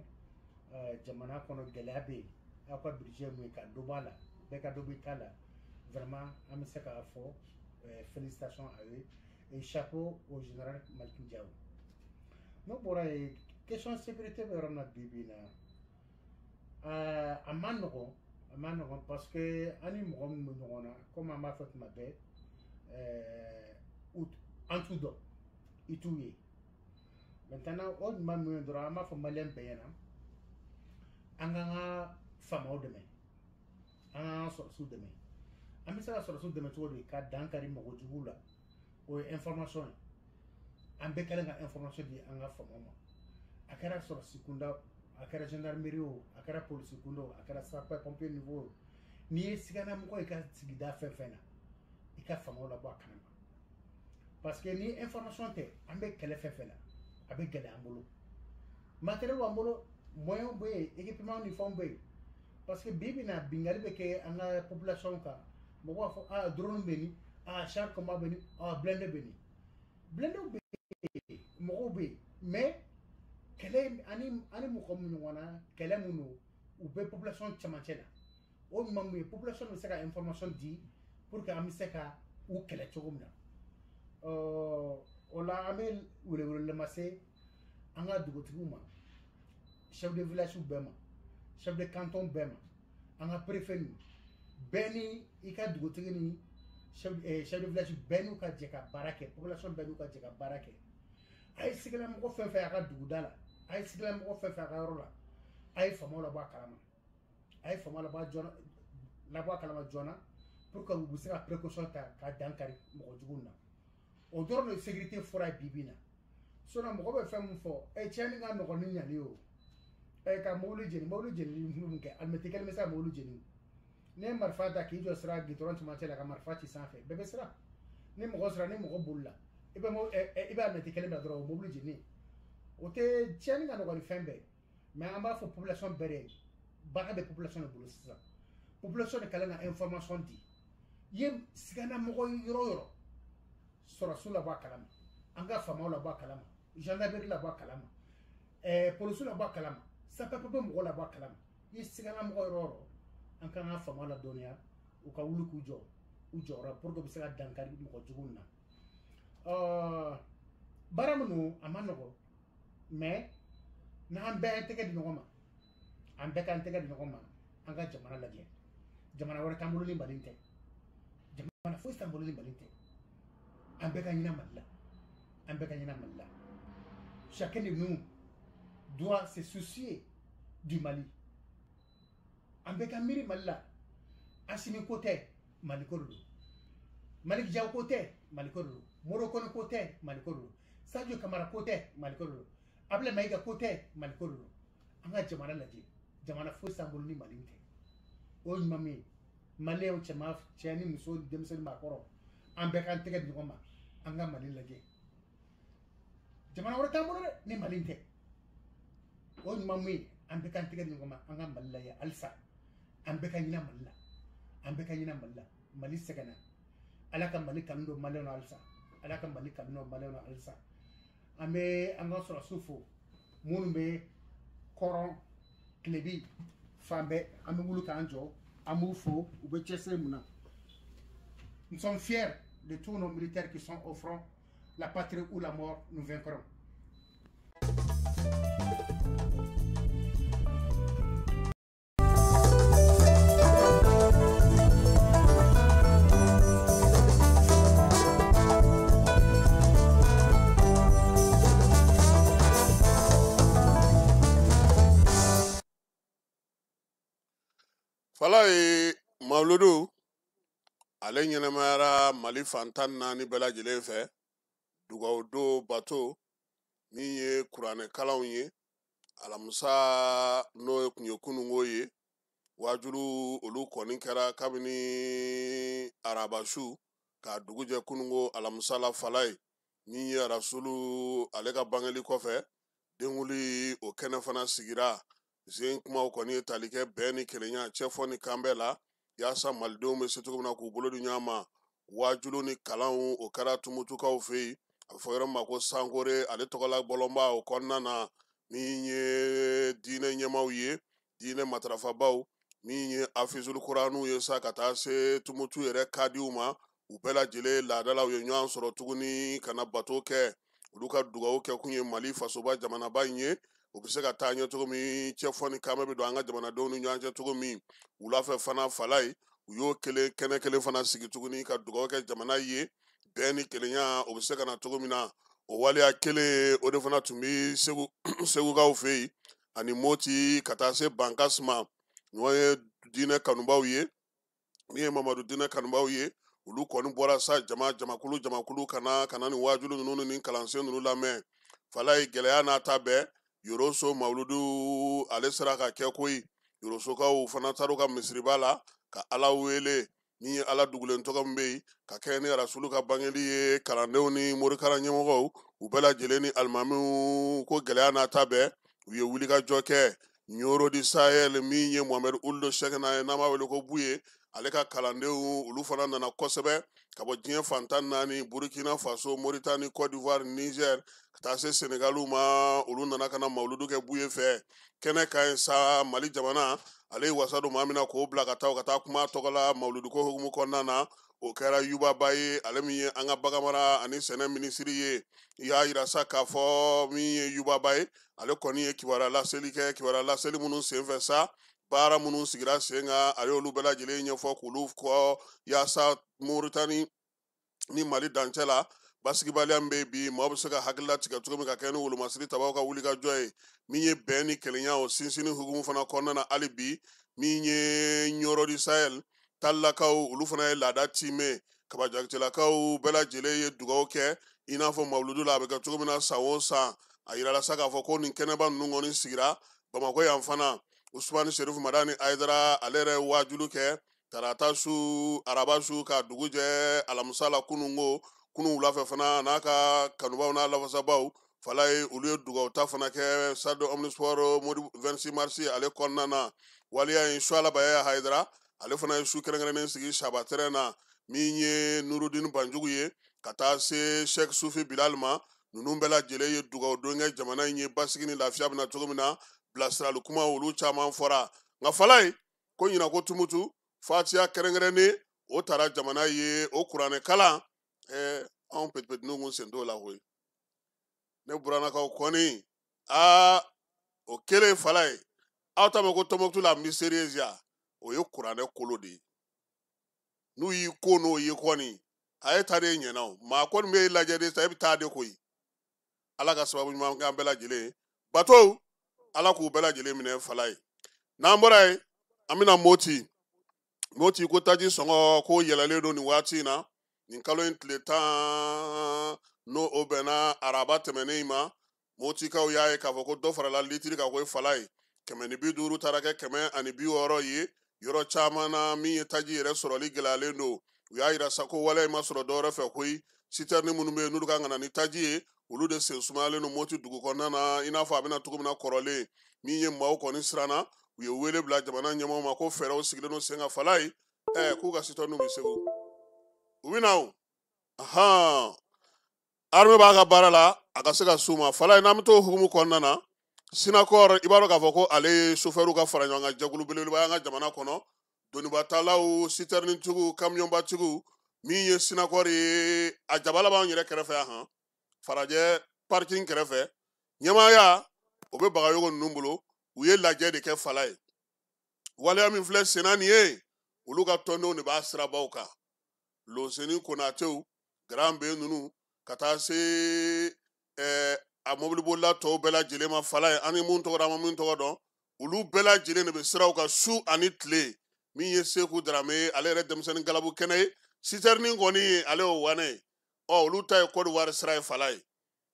jamana kɔnɔ gɛlɛya bɛ yen, aw ka budget mun ye ka dɔ bɔ a la, bɛɛ ka dɔ b'i ta la. Vraiment, an bɛ se k'a fɔ félicitations à eux et chapeau au général Malick Diaw. N'o bɔra yen, question sécurité bɛ yɔrɔ min na bi bi in na, a man nɔgɔn, a man nɔgɔn parce que an ni mɔgɔ minnu bɛ ɲɔgɔn na, komi an b'a fɔ tuma bɛɛ, an t'u dɔn, i t'u ye. Maintenant, o ɲuman min ye dɔrɔn, an b'a fɔ maliyɛn bɛɛ ɲɛna, an k'an ka faamaw dɛmɛ, an k'an ka sɔrɔdasiw dɛmɛ. An bɛ se ka sɔrɔdasiw dɛmɛ cogo di ka dan kari mɔgɔ juguw la? O ye information ye. An bɛɛ kɛlen ka information di an ka faamaw ma. A kɛra sɔrɔdasi kunda, a kɛra gendarmerie o, a kɛra polisi kundo o, a kɛra sapeur pompier niveau o, n'i ye siganamɔgɔ i ka sigida fɛn fɛn na, i ka faamaw labɔ a kalama. Parce que ni information tɛ, an bɛ kɛlɛ fɛn fɛn la, a bɛ gɛlɛya an bolo. Matériel b'an bolo, moyen bɛ yen, équipement ni fɛnw bɛ yen. Parce que bi bi in na, bingali bɛ kɛ an ka population kan. Mɔgɔw b'a fɔ, ah, drone bɛ nin, ah, char combat bɛ nin, ah, blindé bɛ nin. Blindé bɛ yen, mɔgɔw bɛ yen, mais kɛlɛ ani mɔgɔ min ɲɔgɔn na, kɛlɛ mun don, u bɛ population cɛmancɛ la. O ɲuman mun ye, population bɛ se ka information di pour que an bɛ se ka u kɛlɛ cogo min na. O la an bɛ welewelema se an ka dugutigiw ma, chef de village bɛɛ ma, chef de canton bɛɛ ma, an ka préfet ninnu bɛɛ ni i ka dugutigi ni chef de village bɛɛ n'u ka jɛ ka baara kɛ, population bɛɛ n'u ka jɛ ka baara kɛ. A ye sigilamɔgɔ fɛn fɛn a ka duguda la, a ye sigilamɔgɔ fɛn fɛn a ka yɔrɔ la, a ye faamaw labɔ a kalama, a ye faamaw labɔ a kalama joona pour que u bɛ se ka précaution ta ka dankari mɔgɔ juguw na. O dɔrɔn de sécurité fɔra ye bi bi in na. Sinon mɔgɔ bɛ fɛn min fɔ, tiɲɛni ka nɔgɔn ni ɲali o, ka mobili jeni, mobili jeni mun kɛ, alimɛti kelen bɛ se ka mobili jeni. N'i ye marifa ta k'i jɔ sira gidɔrɔn cɛmancɛ la ka marifa ci sanfɛ, bɛɛ bɛ siran. Ni mɔgɔ sera, ni mɔgɔ bolila, i bɛ alimɛti kelen bila dɔrɔn, o mobili jeni. O tɛ tiɲɛni ka nɔgɔn ni fɛn bɛɛ ye. Mais an b'a fɔ population bɛɛ de ye, baara bɛ population de bolo sisan. Population de kɛlen ka information di. I ye siganamɔgɔ yɔrɔ o yɔrɔ, sɔrɔsiw labɔ a kalama, an ka faamaw labɔ a kalama, gendarmerie labɔ a kalama, polisiw labɔ a kalama, sapeur pompier mɔgɔw labɔ a kalama. I ye siganamɔgɔ yɔrɔ o yɔrɔ, an kan ka faamaw ladɔnniya, u ka wuli k'u jɔ u jɔyɔrɔ pour que u bɛ se ka dankari mɔgɔ juguw na. Baara min don, a ma nɔgɔn, mais n'an bɛɛ tɛgɛ di ɲɔgɔn ma, an bɛɛ k'an tɛgɛ di ɲɔgɔn ma, an ka jamana lajɛ. Jamana wɛrɛ t'an bolo ni Mali tɛ, jamana foyi t'an bolo ni Mali tɛ. An bɛɛ ka ɲinɛ Mali la, an bɛɛ ka ɲinɛ Mali la. Chacun de nous doit se soucier du Mali. An bɛɛ ka miiri Mali la. Assimi ko tɛ, Mali ko de don. Malick Diaw ko tɛ, Mali ko de don. Modibo Kone ko tɛ, Mali ko de don. Sadio Camara ko tɛ, Mali ko de don. Abdoulaye Maïga ko tɛ, Mali ko de don. An ka jamana lajɛ, jamana foyi t'an bolo ni Mali tɛ. O ye ɲuman min ye, Maliyɛnw cɛman, cɛ ni muso, denmisɛnnin, maakɔrɔ, an bɛɛ k'an tɛgɛ di ɲɔgɔn ma, an ka Mali lajɛ. Jamana wɛrɛ t'an bolo dɛ ni Mali tɛ. O ye ɲuman min ye, an bɛɛ k'an tɛgɛ di ɲɔgɔn ma, an ka Mali lajɛ halisa. An bɛɛ ka ɲinɛ Mali la, an bɛɛ ka ɲinɛ Mali la. Mali sɛgɛnna, Ala ka Mali kanu don Maliyɛnw na halisa, Ala ka Mali kanu don Maliyɛnw na halisa. An bɛ an ka sɔrɔsiw fo minnu bɛ kɔrɔn, tilebi fan bɛɛ, an bɛ wuli k'an jɔ, an b'u fo, u bɛ cɛsiri mun na. Nous sommes fiers de tous nos militaires qui sont au front. La patrie ou la mort, nous vaincrons. Falaye Mawuludu ale ɲɛnamayara Mali fan 14 bɛɛ lajɛlen fɛ. Dugawu don bato min ye kuranɛkalanw ye, alamisa n'o tun ye kununko ye, waajulu olu kɔni kɛra kabini arabasu k'a dugu jɛ kununko alamisa la. Falaye min ye Rasulu ale ka bangeli kɔfɛ, denkuli o kɛnɛ fana sigira. Zen kumaw kɔni ye tali kɛ bɛn ni kelenya, cɛfɔ ni kanbɛn la, yaasa malidenw bɛ se cogo min na k'u bolo di ɲɔgɔn ma. Waajulu ni kalanw o kɛra Tumutukaw fɛ yen, a bɛ fɔ yɔrɔ min ma ko Sankore, ale tɔgɔla bɔlɔnba o kɔnɔna na, min ye diinɛ ɲɛmaaw ye, diinɛ matarafabaw, min ye afizulu kuraniw ye sa ka taa se Tumutu yɛrɛ kadiw ma, u bɛɛ lajɛlen laadalaw ye ɲɔgɔn sɔrɔ tuguni ka na bato kɛ. Olu ka dugawu kɛ kun ye Mali fasoba jamanaba in ye, o bɛ se ka taa ɲɛ cogo min, cɛfɔ ni kanbɛn bɛ don an ka jamanadenw ni ɲɔgɔn cɛ cogo min. Wula fɛ fana Falaye u y'o kelen kɛnɛ kelen fana sigi tuguni ka dugawu kɛ jamana ye, bɛn ni kelenya o bɛ se ka na cogo min na. O waleya kelen o de fana tun bɛ Segukaw fɛ yen ani Moti ka taa se Bankasi ma. Ɲɔgɔn ye diinɛ kanubaw ye, min ye Mamadu diinɛ kanubaw ye, olu kɔni bɔra sa jama jamakulu jamakulu ka na nin waajulu ninnu ni kalansen ninnu lamɛn. Falaye gɛlɛya n'a ta bɛɛ, Yoroso mawuludu ale sera ka kɛ koyi. Yorosokaw fana taar'u ka misiriba la ka Ala wele min ye Ala dugulen tɔgɔ min bɛ yen ka kɛ ni Rasulu ka bangeli ye. Kalandenw ni morikalan ɲɛmɔgɔw u bɛɛ lajɛlen ni alimamiw ko gɛlɛya n'a ta bɛɛ u ye wulikajɔ kɛ. Ɲoro di Sahel min ye Mohamed Ould Cheikhna ye n'an b'a wele ko Buye, ale ka kalandenw olu fana nana kosɛbɛ ka bɔ diɲɛ fan 14, Burkina Faso, Mauritanie, Côte d'Ivoire, Niger, ka taa se Senegalu ma. Olu nana ka na mawuludu kɛ Buye fɛ. Kɛnɛ ka ɲi sa. Mali jamana ale ye wasa don maa min na k'o bila ka taa ka taa kuma tɔgɔ la mawuludu ko hukumu kɔnɔna na, o kɛra Yuba Ba ye, ale min ye an ka baganmara ani sɛnɛ minisiri ye. I y'a yira sa k'a fɔ min ye Yuba Ba ye, ale kɔni ye kibaruya laseli kɛ. Kibaruya laseli minnu senfɛ sa, baara minnu sigira sen kan, a y'olu bɛɛ lajɛlen ɲɛfɔ k'olu kɔ yaasa Moritani ni Mali dancɛ la basigibaliya min bɛ yen bi, maaw bɛ se ka hakili latigɛ cogo min ka kɛ ni wolomasiri tabaw ka wulikajɔ ye. Min ye bɛn ni kelenya o sinsinni hukumu fana kɔnɔna na hali bi, min ye Ɲɔrɔ di Sahel talilakaw olu fana ye laada tiimɛ. Kabajakitelakaw bɛɛ lajɛlen ye dugawu kɛ i n'a fɔ mawuludu la a bɛ kɛ cogo min na san o san. A yirala sa k'a fɔ ko nin kɛnɛba ninnu kɔni sigira Bamakɔ yan fana. Usumani Serifu Madani Ayidara ale yɛrɛ ye waajulu kɛ tarata su, araba su ka dugu jɛ alamisa la kununko. Kunun wulafɛ fana n'a ka kanubaw n'a lafasabaw Falaye olu ye dugawu ta fana kɛ stade omnisport Modi 26 mars ale kɔnɔna na. Waleya in Suala Bayaya Hayidara ale fana ye su kɛrɛnkɛrɛnnen sigi Saba terrain na, min ye Nurudini Banjugu ye ka taa se Sheikh Sufi Bilal ma. Ninnu bɛɛ lajɛlen ye dugawu don kɛ jamana in ye basigi ni lafiya bɛna cogo min na. Bilasirali kuma olu caman fɔra. Nka Falaye ko ɲinan ko Tumutu fatiya kɛrɛnkɛrɛnnen o taara jamana ye o kuranɛ kalan. Anw petipetiniw kun sen t'o la koyi. Ne burannakaw kɔni, o kelen Falaye, aw t'a mɛn ko Tɔnbukutu la mystérieuse ya, o ye kuranɛ kolo de ye. N'u y'i ko n'o ye kɔni, a ye taa de ɲɛna o. Maa kɔni bɛ e lajɛ de sa, e bɛ taa de koyi. Ala ka sababu ɲuman k'an bɛɛ lajɛlen ye. Bato, Ala k'u bɛɛ lajɛlen minɛ Falaye. N'an bɔra yen, an bɛna Moti. Moti ko taji sɔngɔ ko yɛlɛlen don nin waati in na. Nin kalo in tile 10 n'o o bɛnna araba tɛmɛnen in ma, Motikaw y'a ye k'a fɔ ko dɔ farala litiri kan ko Falaye. 150 taara kɛ 160 ye. Yɔrɔ caman na min ye taji yɛrɛ sɔrɔli gɛlɛyalen don. U y'a yira sa ko waleya in ma sɔrɔ dɔwɛrɛ fɛ koyi. Sitɛrini minnu bɛ yen n'olu kan ka na ni taji ye, olu de sen sumayalen don Moti dugu kɔnɔna na, i n'a fɔ a bɛna cogo min na kɔrɔlen. Min ye maaw kɔni siranna, u ye wele bila jamana ɲɛmɔgɔw ma ko fɛɛrɛw sigilen don sen kan Falaye. K'u ka sitɛriniw bɛ Segu. U bɛ na o. Armée b'a ka baara la, a ka se ka s'u ma. Falaye, n'an bɛ t'o hukumu kɔnɔna na, Sinakɔr, i b'a dɔn k'a fɔ ko ale ye sofɛriw ka fara ɲɔgɔn kan jɛkulu belebeleba ye an ka jamana kɔnɔ. Donibatalaw, sitɛrinitigiw, kamiyɔnbatigiw, min ye Sinakɔr ye, a jabala b'an yɛrɛ kɛrɛfɛ yan han, Farajɛ parking kɛrɛfɛ. Ɲɛmaaya, o bɛ Bagayogo ninnu bolo. U ye lajɛ de kɛ Falaye. Waleya min filɛ senna nin ye, olu ka tɔndenw de b'a sirabaw kan. Lonseni Konatew, Grand B ninnu, ka taa se a mobilibolila tɔw bɛɛ lajɛlen ma Falaye, an ni mun tɔgɔ dɔn, an ma min tɔgɔ dɔn, olu bɛɛ lajɛlen de bɛ siraw kan su ani tile. Min ye Seku Darame ye, ale yɛrɛ denmisɛnnin galabu kɛnɛ ye, sitɛrini kɔni ale y'o wanɛ ye. Olu ta ye Côte d'Ivoire sira ye Falaye.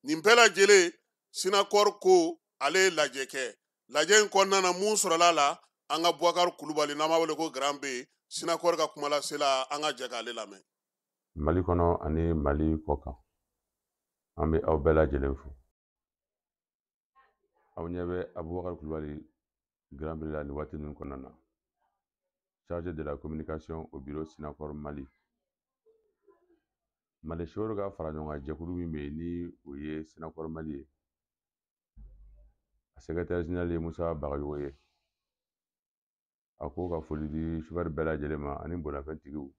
Nin bɛɛ lajɛlen Sinakɔr ko ale ye lajɛ kɛ. Lajɛ in kɔnɔna na mun sɔrɔla a la, an ka Boubacar Kulubali n'an b'a wele ko Grand B, Sinakɔr ka kumalasela, an ka jɛ k'ale lamɛn. Mali kɔnɔ ani Mali kɔ kan, an bɛ aw bɛɛ lajɛlen fo. Aw ɲɛ bɛ Aboubacar Kulubali Grand B la nin waati ninnu kɔnɔna na, chargé de la communication au bureau Sinakɔr Mali. Mali sofɛriw ka fara ɲɔgɔn kan jɛkulu min bɛ yen ni o ye Sinakɔr Mali ye, a secrétaire général ye Musa Bagayogo ye. A ko ka foli di sofɛri bɛɛ lajɛlen ma ani bolimafɛntigiw,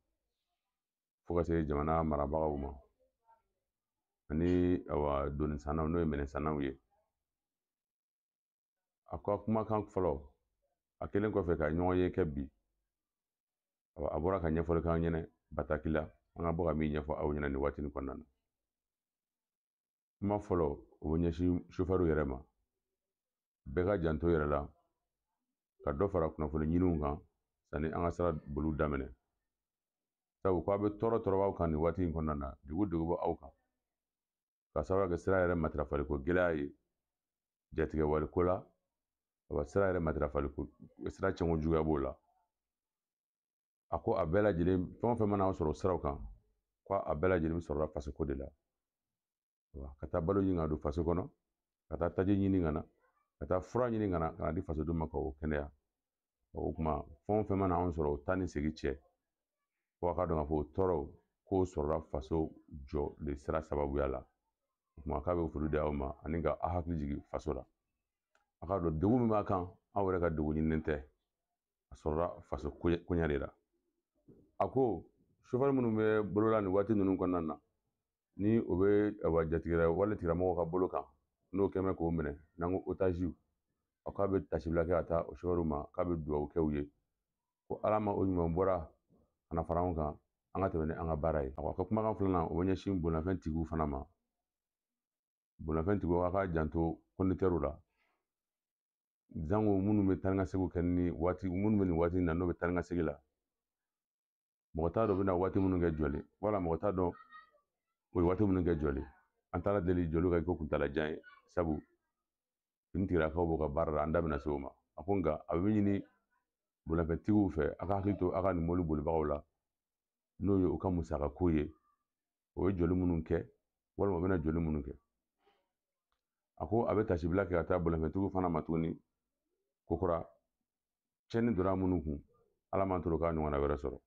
fo ka se jamana marabagaw ma ani awa donisannaw n'o ye minɛnsannaw ye. A ka kumakan fɔlɔ, a kɛlen kɔfɛ ka ɲɔgɔn ye kɛ bi, awa a bɔra ka ɲɛfɔli k'an ɲɛnɛ bataki la, an ka bɔ ka min ɲɛfɔ aw ɲɛna nin waati nin kɔnɔna na. Kuma fɔlɔ, o bɛ ɲɛsin sofɛriw yɛrɛ ma. Bɛɛ ka janto yɛrɛ la, ka dɔ fara kunnafoni ɲiniw kan sanni an ka sira boliw daminɛ. Sabu ko a bɛ tɔɔrɔ tɔɔrɔ b'aw kan nin waati in kɔnɔna na, degun degun b'aw kan, ka sababu kɛ sira yɛrɛ matarafaliko gɛlɛya ye. Jatigɛwale ko la, awa sira yɛrɛ matarafali ko, sira cɛnko juguya b'o la. A ko a bɛɛ lajɛlen, fɛn o fɛn mana sɔrɔ siraw kan, ko a bɛɛ lajɛlen bɛ sɔrɔla faso ko de la. Ka taa balo ɲini ka don faso kɔnɔ, ka taa taji ɲini ka na, ka taa fura ɲini ka na, ka na di fasodenw ma ka o kɛnɛya. O tuma fɛn o fɛn mana anw sɔrɔ o taa ni segin cɛ, fo a ka dɔn k'a fɔ o tɔɔrɔw k'o sɔrɔla faso jɔ de sira sababuya la. O tuma k'a bɛ foli di aw ma ani ka aw hakili jigin faso la. A k'a dɔn degun min b'a kan, aw yɛrɛ ka degun ɲininen tɛ, a sɔrɔla faso koɲɛ de la. A ko sofɛri minnu bɛ bolola nin waati ninnu kɔnɔna na, ni o bɛ awa jatigɛ wale tigilamɔgɔw ka bolo kan, n'o kɛn bɛ k'o minɛ, n'an ko otaziw, a k'a bɛ tasibila kɛ ka taa o sofɛriw ma, k'a bɛ dugawu kɛ u ye, ko Ala ma o ɲuman bɔra ka na fara anw kan, an ka tɛmɛ ni an ka baara ye. A ko a ka kumakan filanan, o bɛ ɲɛsin bolimafɛn tigiw fana ma. Bolimafɛn tigiw, aw k'a janto kɔnditɛriw la, jango minnu bɛ taa ni ka seginw kɛ ni waati, minnu bɛ nin waati in na n'o bɛ taa ni ka segin la. Mɔgɔ t'a dɔn u bɛna waati minnu kɛ jɔlen, wala mɔgɔ t'a dɔn o ye waati minnu kɛ jɔlen. An taara deli jɔliw ka kɛ kuntaalajan ye, sabu finitigilakaw b'u ka baara la, an da bɛna se o ma. A ko nka a bɛ ɲini bolimafɛntigiw fɛ, a ka hakili to a ka nin mobili bolibagaw la, n'o ye u ka musakako ye, o ye jɔli minnu kɛ walima u bɛna jɔli minnu kɛ. A ko a bɛ tasibila kɛ ka taa bolimafɛntigiw fana ma tuguni, kokura tiɲɛni donna minnu kun, Ala m'an toro k'a ɲɔgɔnna wɛrɛ sɔrɔ.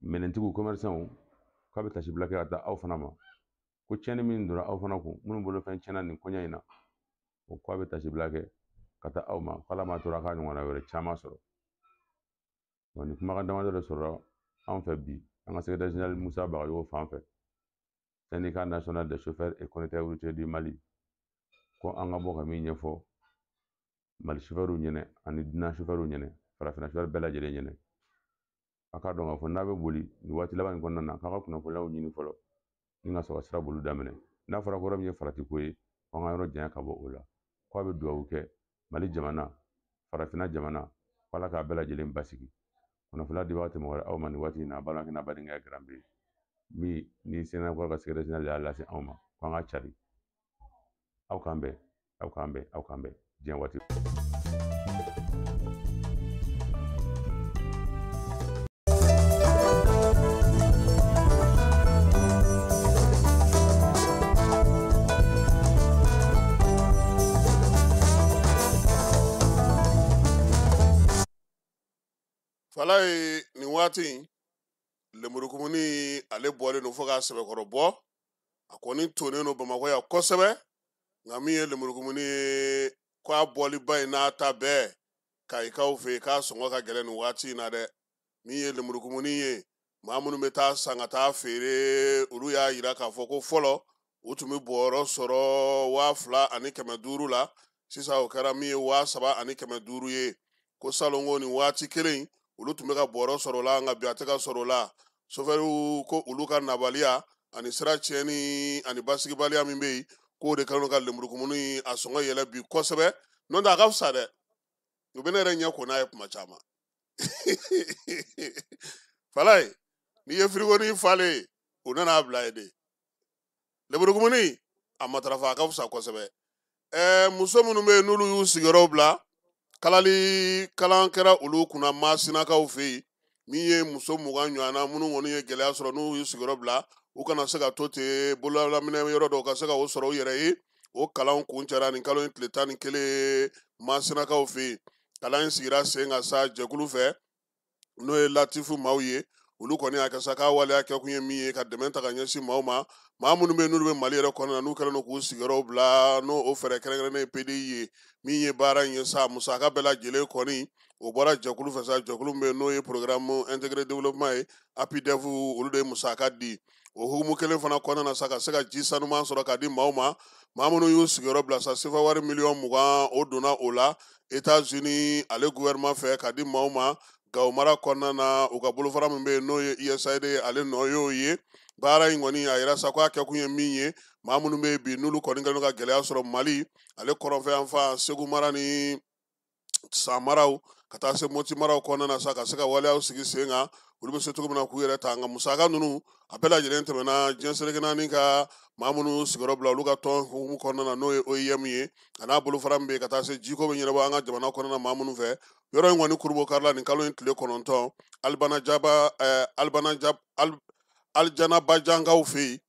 Minɛntigiw, commerçants, k'a bɛ tasibila kɛ ka taa aw fana ma, ko tiɲɛni min donna aw fana kun, minnu bolofɛn tiɲɛna nin koɲɛ in na, o k'a bɛ tasibila kɛ ka taa aw ma, k'Ala m'a toro a k'a ɲɔgɔnna wɛrɛ caman sɔrɔ. Nin kumakan damadɔ de sɔrɔla anw fɛ bi, an ka secrétaire général Musa Bagayogo fan fɛ, syndicat national des chauffeurs et conducteurs routiers du Mali, ko an ka bɔ ka min ɲɛfɔ Mali chauffeurs ɲɛnɛ ani dunan chauffeurs ɲɛnɛ, farafinna chauffeurs bɛɛ lajɛlen ɲɛnɛ. A k'a dɔn k'a fɔ n'a bɛ boli nin waati laban in kɔnɔna na, k'a ka kunnafoniyaw ɲini fɔlɔ ni ka sɔrɔ ka sira boli daminɛ. N'a fɔra ko yɔrɔ min ye faratiko ye, ko an ka yɔrɔ janya ka bɔ o la. K'a bɛ dugawu kɛ Mali jamana, farafinna jamana, ko Ala k'a bɛɛ lajɛlen basigi. Kunnafoniya dibaga tɛ mɔgɔ wɛrɛ aw ma nin waati in na, a balimakɛ n'a badenkɛ Grand B min ni Sénégal ka secrétaire général y'a lase anw ma, ko an ka cari. Aw k'an bɛn, aw k'an bɛn, aw k'an bɛn diɲɛ waati. Fala ye nin waati in, lemurukumuni ale bɔlen don fo k'a sɛbɛkɔrɔ bɔ. A kɔni tonnen don Bamakɔ yan kosɛbɛ, nka min ye lemurukumuni ye, k'a bɔliba in n'a ta bɛɛ Kayikaw fɛ yen, k'a sɔngɔ ka gɛlɛn nin waati in na dɛ. Min ye lemurukumuni ye, maa minnu bɛ taa san ka taa feere, olu y'a yira k'a fɔ ko fɔlɔ u tun bɛ bɔrɔ sɔrɔ 2500 la, sisan o kɛra min ye 3500 ye. Ko salon ko nin waati kelen in, olu tun bɛ ka bɔrɔ sɔrɔ o la, nka bi a tɛ ka sɔrɔ o la. Sofɛriw ko olu ka nabaliya ani sira tiɲɛni ani basigibaliya min bɛ yen, k'o de kɛlen don ka lemurukumuni a sɔngɔ yɛlɛ bi kosɛbɛ. N'o tɛ a ka fisa dɛ, u bɛ ne yɛrɛ ɲɛ ko n'a ye kuma caman. Falaye, n'i ye firigoni falen, u nana a bila yen de. Lemurukumuni a matarafa, a ka fisa kosɛbɛ. Muso minnu bɛ yen n'olu y'u sigiyɔrɔw bila, kalali kalan kɛra olu kunna Masinakaw fɛ yen, min ye muso 20 ɲɔgɔnna minnu kɔni ye gɛlɛya sɔrɔ n'u y'u sigiyɔrɔ bila, u kana se ka to ten bololaminɛ yɔrɔ dɔw ka se ka o sɔrɔ u yɛrɛ ye. O kalanw kuncɛra nin kalo in tile 11 Masinakaw fɛ yen. Kalan in sigira sen kan sa jɛkulu fɛ, n'o ye Latifu maaw ye. Olu kɔni y'a kɛ sa k'a waleya kɛkun ye min ye, ka dɛmɛ ta ka ɲɛsin maaw ma, maa minnu bɛ yen n'olu bɛ Mali yɛrɛ kɔnɔna na, n'u kɛlen don k'u sigiyɔrɔw bila, n'o o fɛɛrɛ kɛrɛnkɛrɛnnen ye PDI ye. Min ye baara in ye sa, musaka bɛɛ lajɛlen kɔni o bɔra jɛkulu fɛ sa, jɛkulu min bɛ yen n'o ye programme intégré développement ye, APIDEV, olu de ye musaka di. O hukumu kelen fana kɔnɔna na sa, ka se ka ji sanuman sɔrɔ ka di maaw ma, maa minnu y'u sigiyɔrɔ bila sa, sefa wari miliyɔn 20 o donna o la États-Unis ale gouvernement fɛ ka di maaw ma Gawo mara kɔnɔna na. U ka bolofara min bɛ yen n'o ye USAID ye, ale nɔ y'o ye. Baara in kɔni a yira sa k'a kɛkun ye min ye, maa minnu bɛ yen bi n'olu kɔni kɛlen don ka gɛlɛya sɔrɔ Mali ale kɔrɔnfɛ yanfan, Segu mara ni San maraw ka taa se Moti maraw kɔnɔna na sa, ka se ka waleyaw sigi sen kan, olu bɛ se cogo min na k'u yɛrɛ ta. Nka musaka ninnu a bɛɛ lajɛlen tɛmɛna diɲɛ seleke naani ka maa minnu sigiyɔrɔ bila olu ka tɔn hukumu kɔnɔna na, n'o ye OIM ye, a n'a bolofara min bɛ yen, ka taa se jiko bɛ ɲɛnabɔ an ka jamana kɔnɔna na maa minnu fɛ. Yɔrɔ in kɔni kurubo karila nin kalo in tile 9 Alibana Jaba, Alibana Jab, Alijanabajankaw fɛ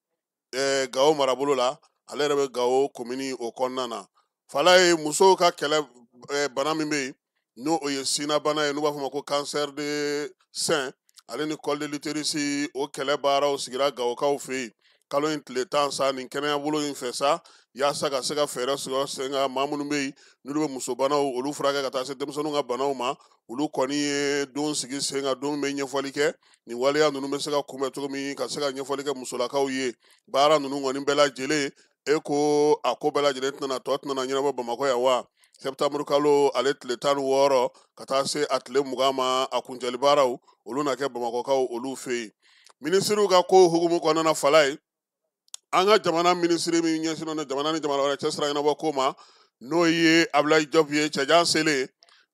yen, Gawo marabolo la, ale yɛrɛ bɛ Gawo komini o kɔnɔna na. Falaye, musow ka kɛlɛ bana min bɛ yen, n'o o ye sinabana ye, n'u b'a fɔ ma ko cancer de sein, ale ni col de l'utérus, o kɛlɛ baaraw sigira Gawokaw fɛ yen kalo in tile 10 sa, nin kɛnɛyabolo in fɛ sa, yaasa ka se ka fɛɛrɛ sɔrɔ sen kan. Maa minnu bɛ yen n'olu bɛ musobanaw olu furakɛ ka taa se denmisɛnninw ka banaw ma, olu kɔni ye don sigi sen kan, don bɛ ɲɛfɔli kɛ nin waleya ninnu bɛ se ka kunbɛn cogo min, ka se ka ɲɛfɔli kɛ musolakaw ye. Baara ninnu kɔni bɛɛ lajɛlen, e ko a ko bɛɛ lajɛlen tɛna tɔ tɛna ɲɛnabɔ Bamakɔ yan wa? Septembre kalo ale tile 16 ka taa se a tile 20 ma, a kuncɛli baaraw olu na kɛ Bamakɔkaw olu fɛ yen. Minisiriw ka ko hukumu kɔnɔna na, Falaye, an ka jamana minisiri min ɲɛsinnen don jamana ni jamana wɛrɛ cɛ sira ɲɛnabɔ ko ma, n'o ye Abdoulaye Diop ye, cɛjan selen,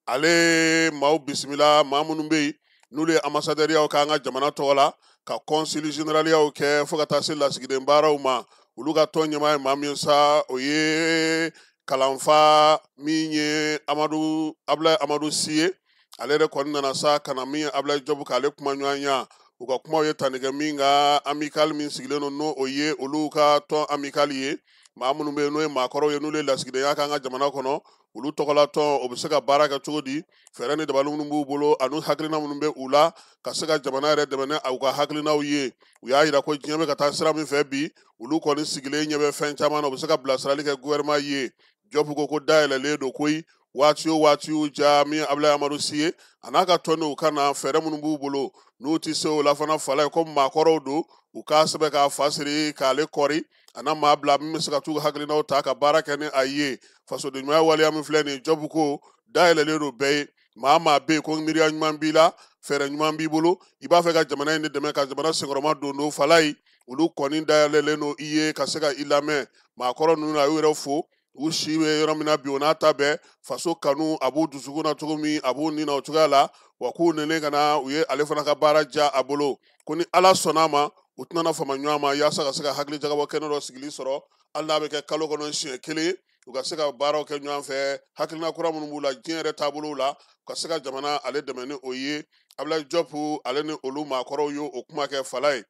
ale maaw bisimila, maa minnu bɛ yen n'olu ye ambassadɛriyaw k'an ka jamana tɔgɔ la, ka consul généraliyaw kɛ, fo ka taa se lasigiden baaraw ma. Olu ka tɔn ɲɛmaa ye maa min sa, o ye kalanfa min ye Amadu Abdoulaye Amadu Si ye. Ale yɛrɛ kɔni nana sa ka na min ye Abdoulaye Diop k'ale kuma ɲɔgɔnya. U ka kumaw ye tali kɛ min ka amicale min sigilen don, n'o o ye olu ka tɔn amicale ye, maa minnu bɛ yen n'o ye maakɔrɔw ye, n'olu ye lasigidenya k'an ka jamana kɔnɔ, olu tɔgɔla tɔn, o bɛ se ka baara kɛ cogo di, fɛɛrɛ ni dabali minnu b'u bolo ani hakilina minnu bɛ u la ka se ka jamana yɛrɛ dɛmɛ ni u ka hakilinaw ye. U y'a yira ko diɲɛ bɛ ka taa sira min fɛ bi, olu kɔni sigilen ɲɛ bɛ fɛn caman na, u bɛ se ka bilasirali kɛ gouvernement ye. Diop ko ko dayɛlɛlen don koyi, waati o waati y'u ja, min ye Abdoulaye Amadu Si ye, a n'a ka tɔndenw ka na, fɛɛrɛ minnu b'u bolo n'u tɛ se o la fana, Falaye, ko maakɔrɔw don, u k'a sɛbɛn k'a fa siri k'ale kɔri, a n'a maa bila min bɛ se ka t'u hakilinaw ta ka baara kɛ ni a ye. Fasodenɲumanya waleya min filɛ nin ye, Diop ko dayɛlɛlen don bɛɛ ye. Maa maa bɛ yen ko miiriya ɲuman b'i la, fɛɛrɛ ɲuman b'i bolo, i b'a fɛ ka jamana in de dɛmɛ ka jamana senkɔrɔma don don, Falaye, olu kɔni dayɛlɛlen don i ye ka se ka i lamɛn. Maakɔrɔ ninnu, a y'u yɛrɛ fo, u si bɛ yɔrɔ min na bi, o n'a ta bɛɛ, faso kanu a b'u dusukun na cogo min, a b'u nin na o cogoya la, wa k'u nenen ka na, u ye ale fana ka baara diya a bolo, ko ni Ala sɔnna a ma, u tɛna fama ɲɔgɔn ma yaasa ka se ka hakili jagabɔ kɛnɛ dɔ sigili sɔrɔ, hali n'a bɛ kɛ kalo kɔnɔ siɲɛ kelen, u ka se ka baaraw kɛ ɲɔgɔn fɛ, hakilina kura minnu b'u la diɲɛ yɛrɛ taabolow la, u ka se ka jamana ale dɛmɛ ni o ye. Abdoulaye Diop, ale ni olu maakɔrɔw ye o kuma kɛ. Falaye,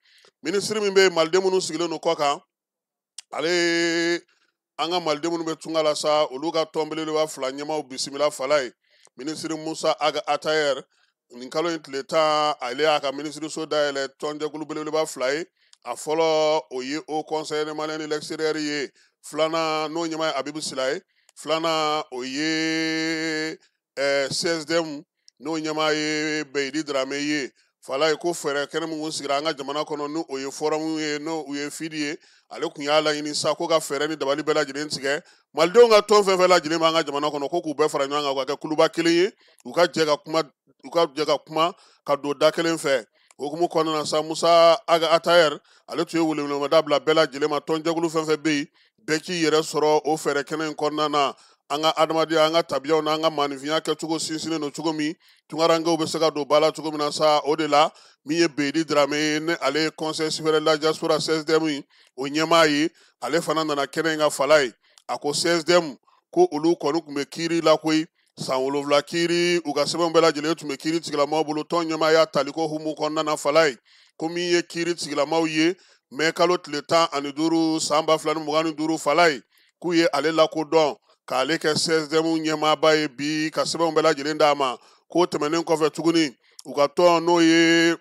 minisiri min bɛ yen, maliden minnu sigilen don kɔ kan, ale an ka maliden minnu bɛ tunga la sa, olu ka tɔn belebeleba fila ɲɛmaaw bisimila. Falaye, minisiri Musa Ag Attaher, nin kalo in tile 10, ale y'a ka minisiriso dayɛlɛ tɔnjɛkulu belebeleba fila ye. A fɔlɔ, o ye Haut Conseil des Maliens de l'extérieur ye, filanan n'o ɲɛmaa ye Abibu Sila ye, filanan o ye CSDM, n'o ɲɛmaa ye Beyidi Darame ye. Falaye, ko fɛɛrɛ kɛnɛ min kun sigira an ka jamana kɔnɔ, n'o o ye forum ye, n'o o ye FIDE ye, ale kun y'a laɲini sa ko ka fɛɛrɛ ni dabali bɛɛ lajɛlen tigɛ, malidenw ka tɔn fɛn fɛn lajɛlen b'an ka jamana kɔnɔ, ko k'u bɛɛ fara ɲɔgɔn kan ka kɛ kuluba kelen ye, u ka jɛ ka kuma, u ka jɛ ka kuma ka don da kelen fɛ. Hukumu kɔnɔna na sa, Musa Ag Attaher, ale tun ye welewelemada bila bɛɛ lajɛlen ma, tɔnjɛkulu fɛn fɛn bɛ yen, bɛɛ k'i yɛrɛ sɔrɔ o fɛɛrɛ kɛnɛ in kɔnɔna na. An ka adamadenya, an ka tabiyaw n'an ka maninfinya kɛcogo sinsinnen don cogo min, tunkarankew bɛ se ka don ba la cogo min na sa. O de la, min ye Beyidi Darame ye, ni ale ye Conseil supérieur de la diaspora CSDM o ɲɛmaa ye, ale fana nana kɛnɛ in ka. Falaye, a ko CSDM ko olu kɔni tun bɛ kiiri la koyi, san 7 kiiri, u ka sɛbɛnw bɛɛ lajɛlen tun bɛ kiiri tigilamaw bolo. Tɔn ɲɛmaaya taliko hukumu kɔnɔna na, Falaye, ko min ye kiiri tigilamaw ye, mɛ kalo tile 15 san 2025, Falaye, k'u ye ale lakodɔn k'ale kɛ CSDM ɲɛmaaba ye bi, ka sɛbɛnw bɛɛ lajɛlen d'a ma. K'o tɛmɛnen kɔfɛ tuguni, u ka tɔn n'o ye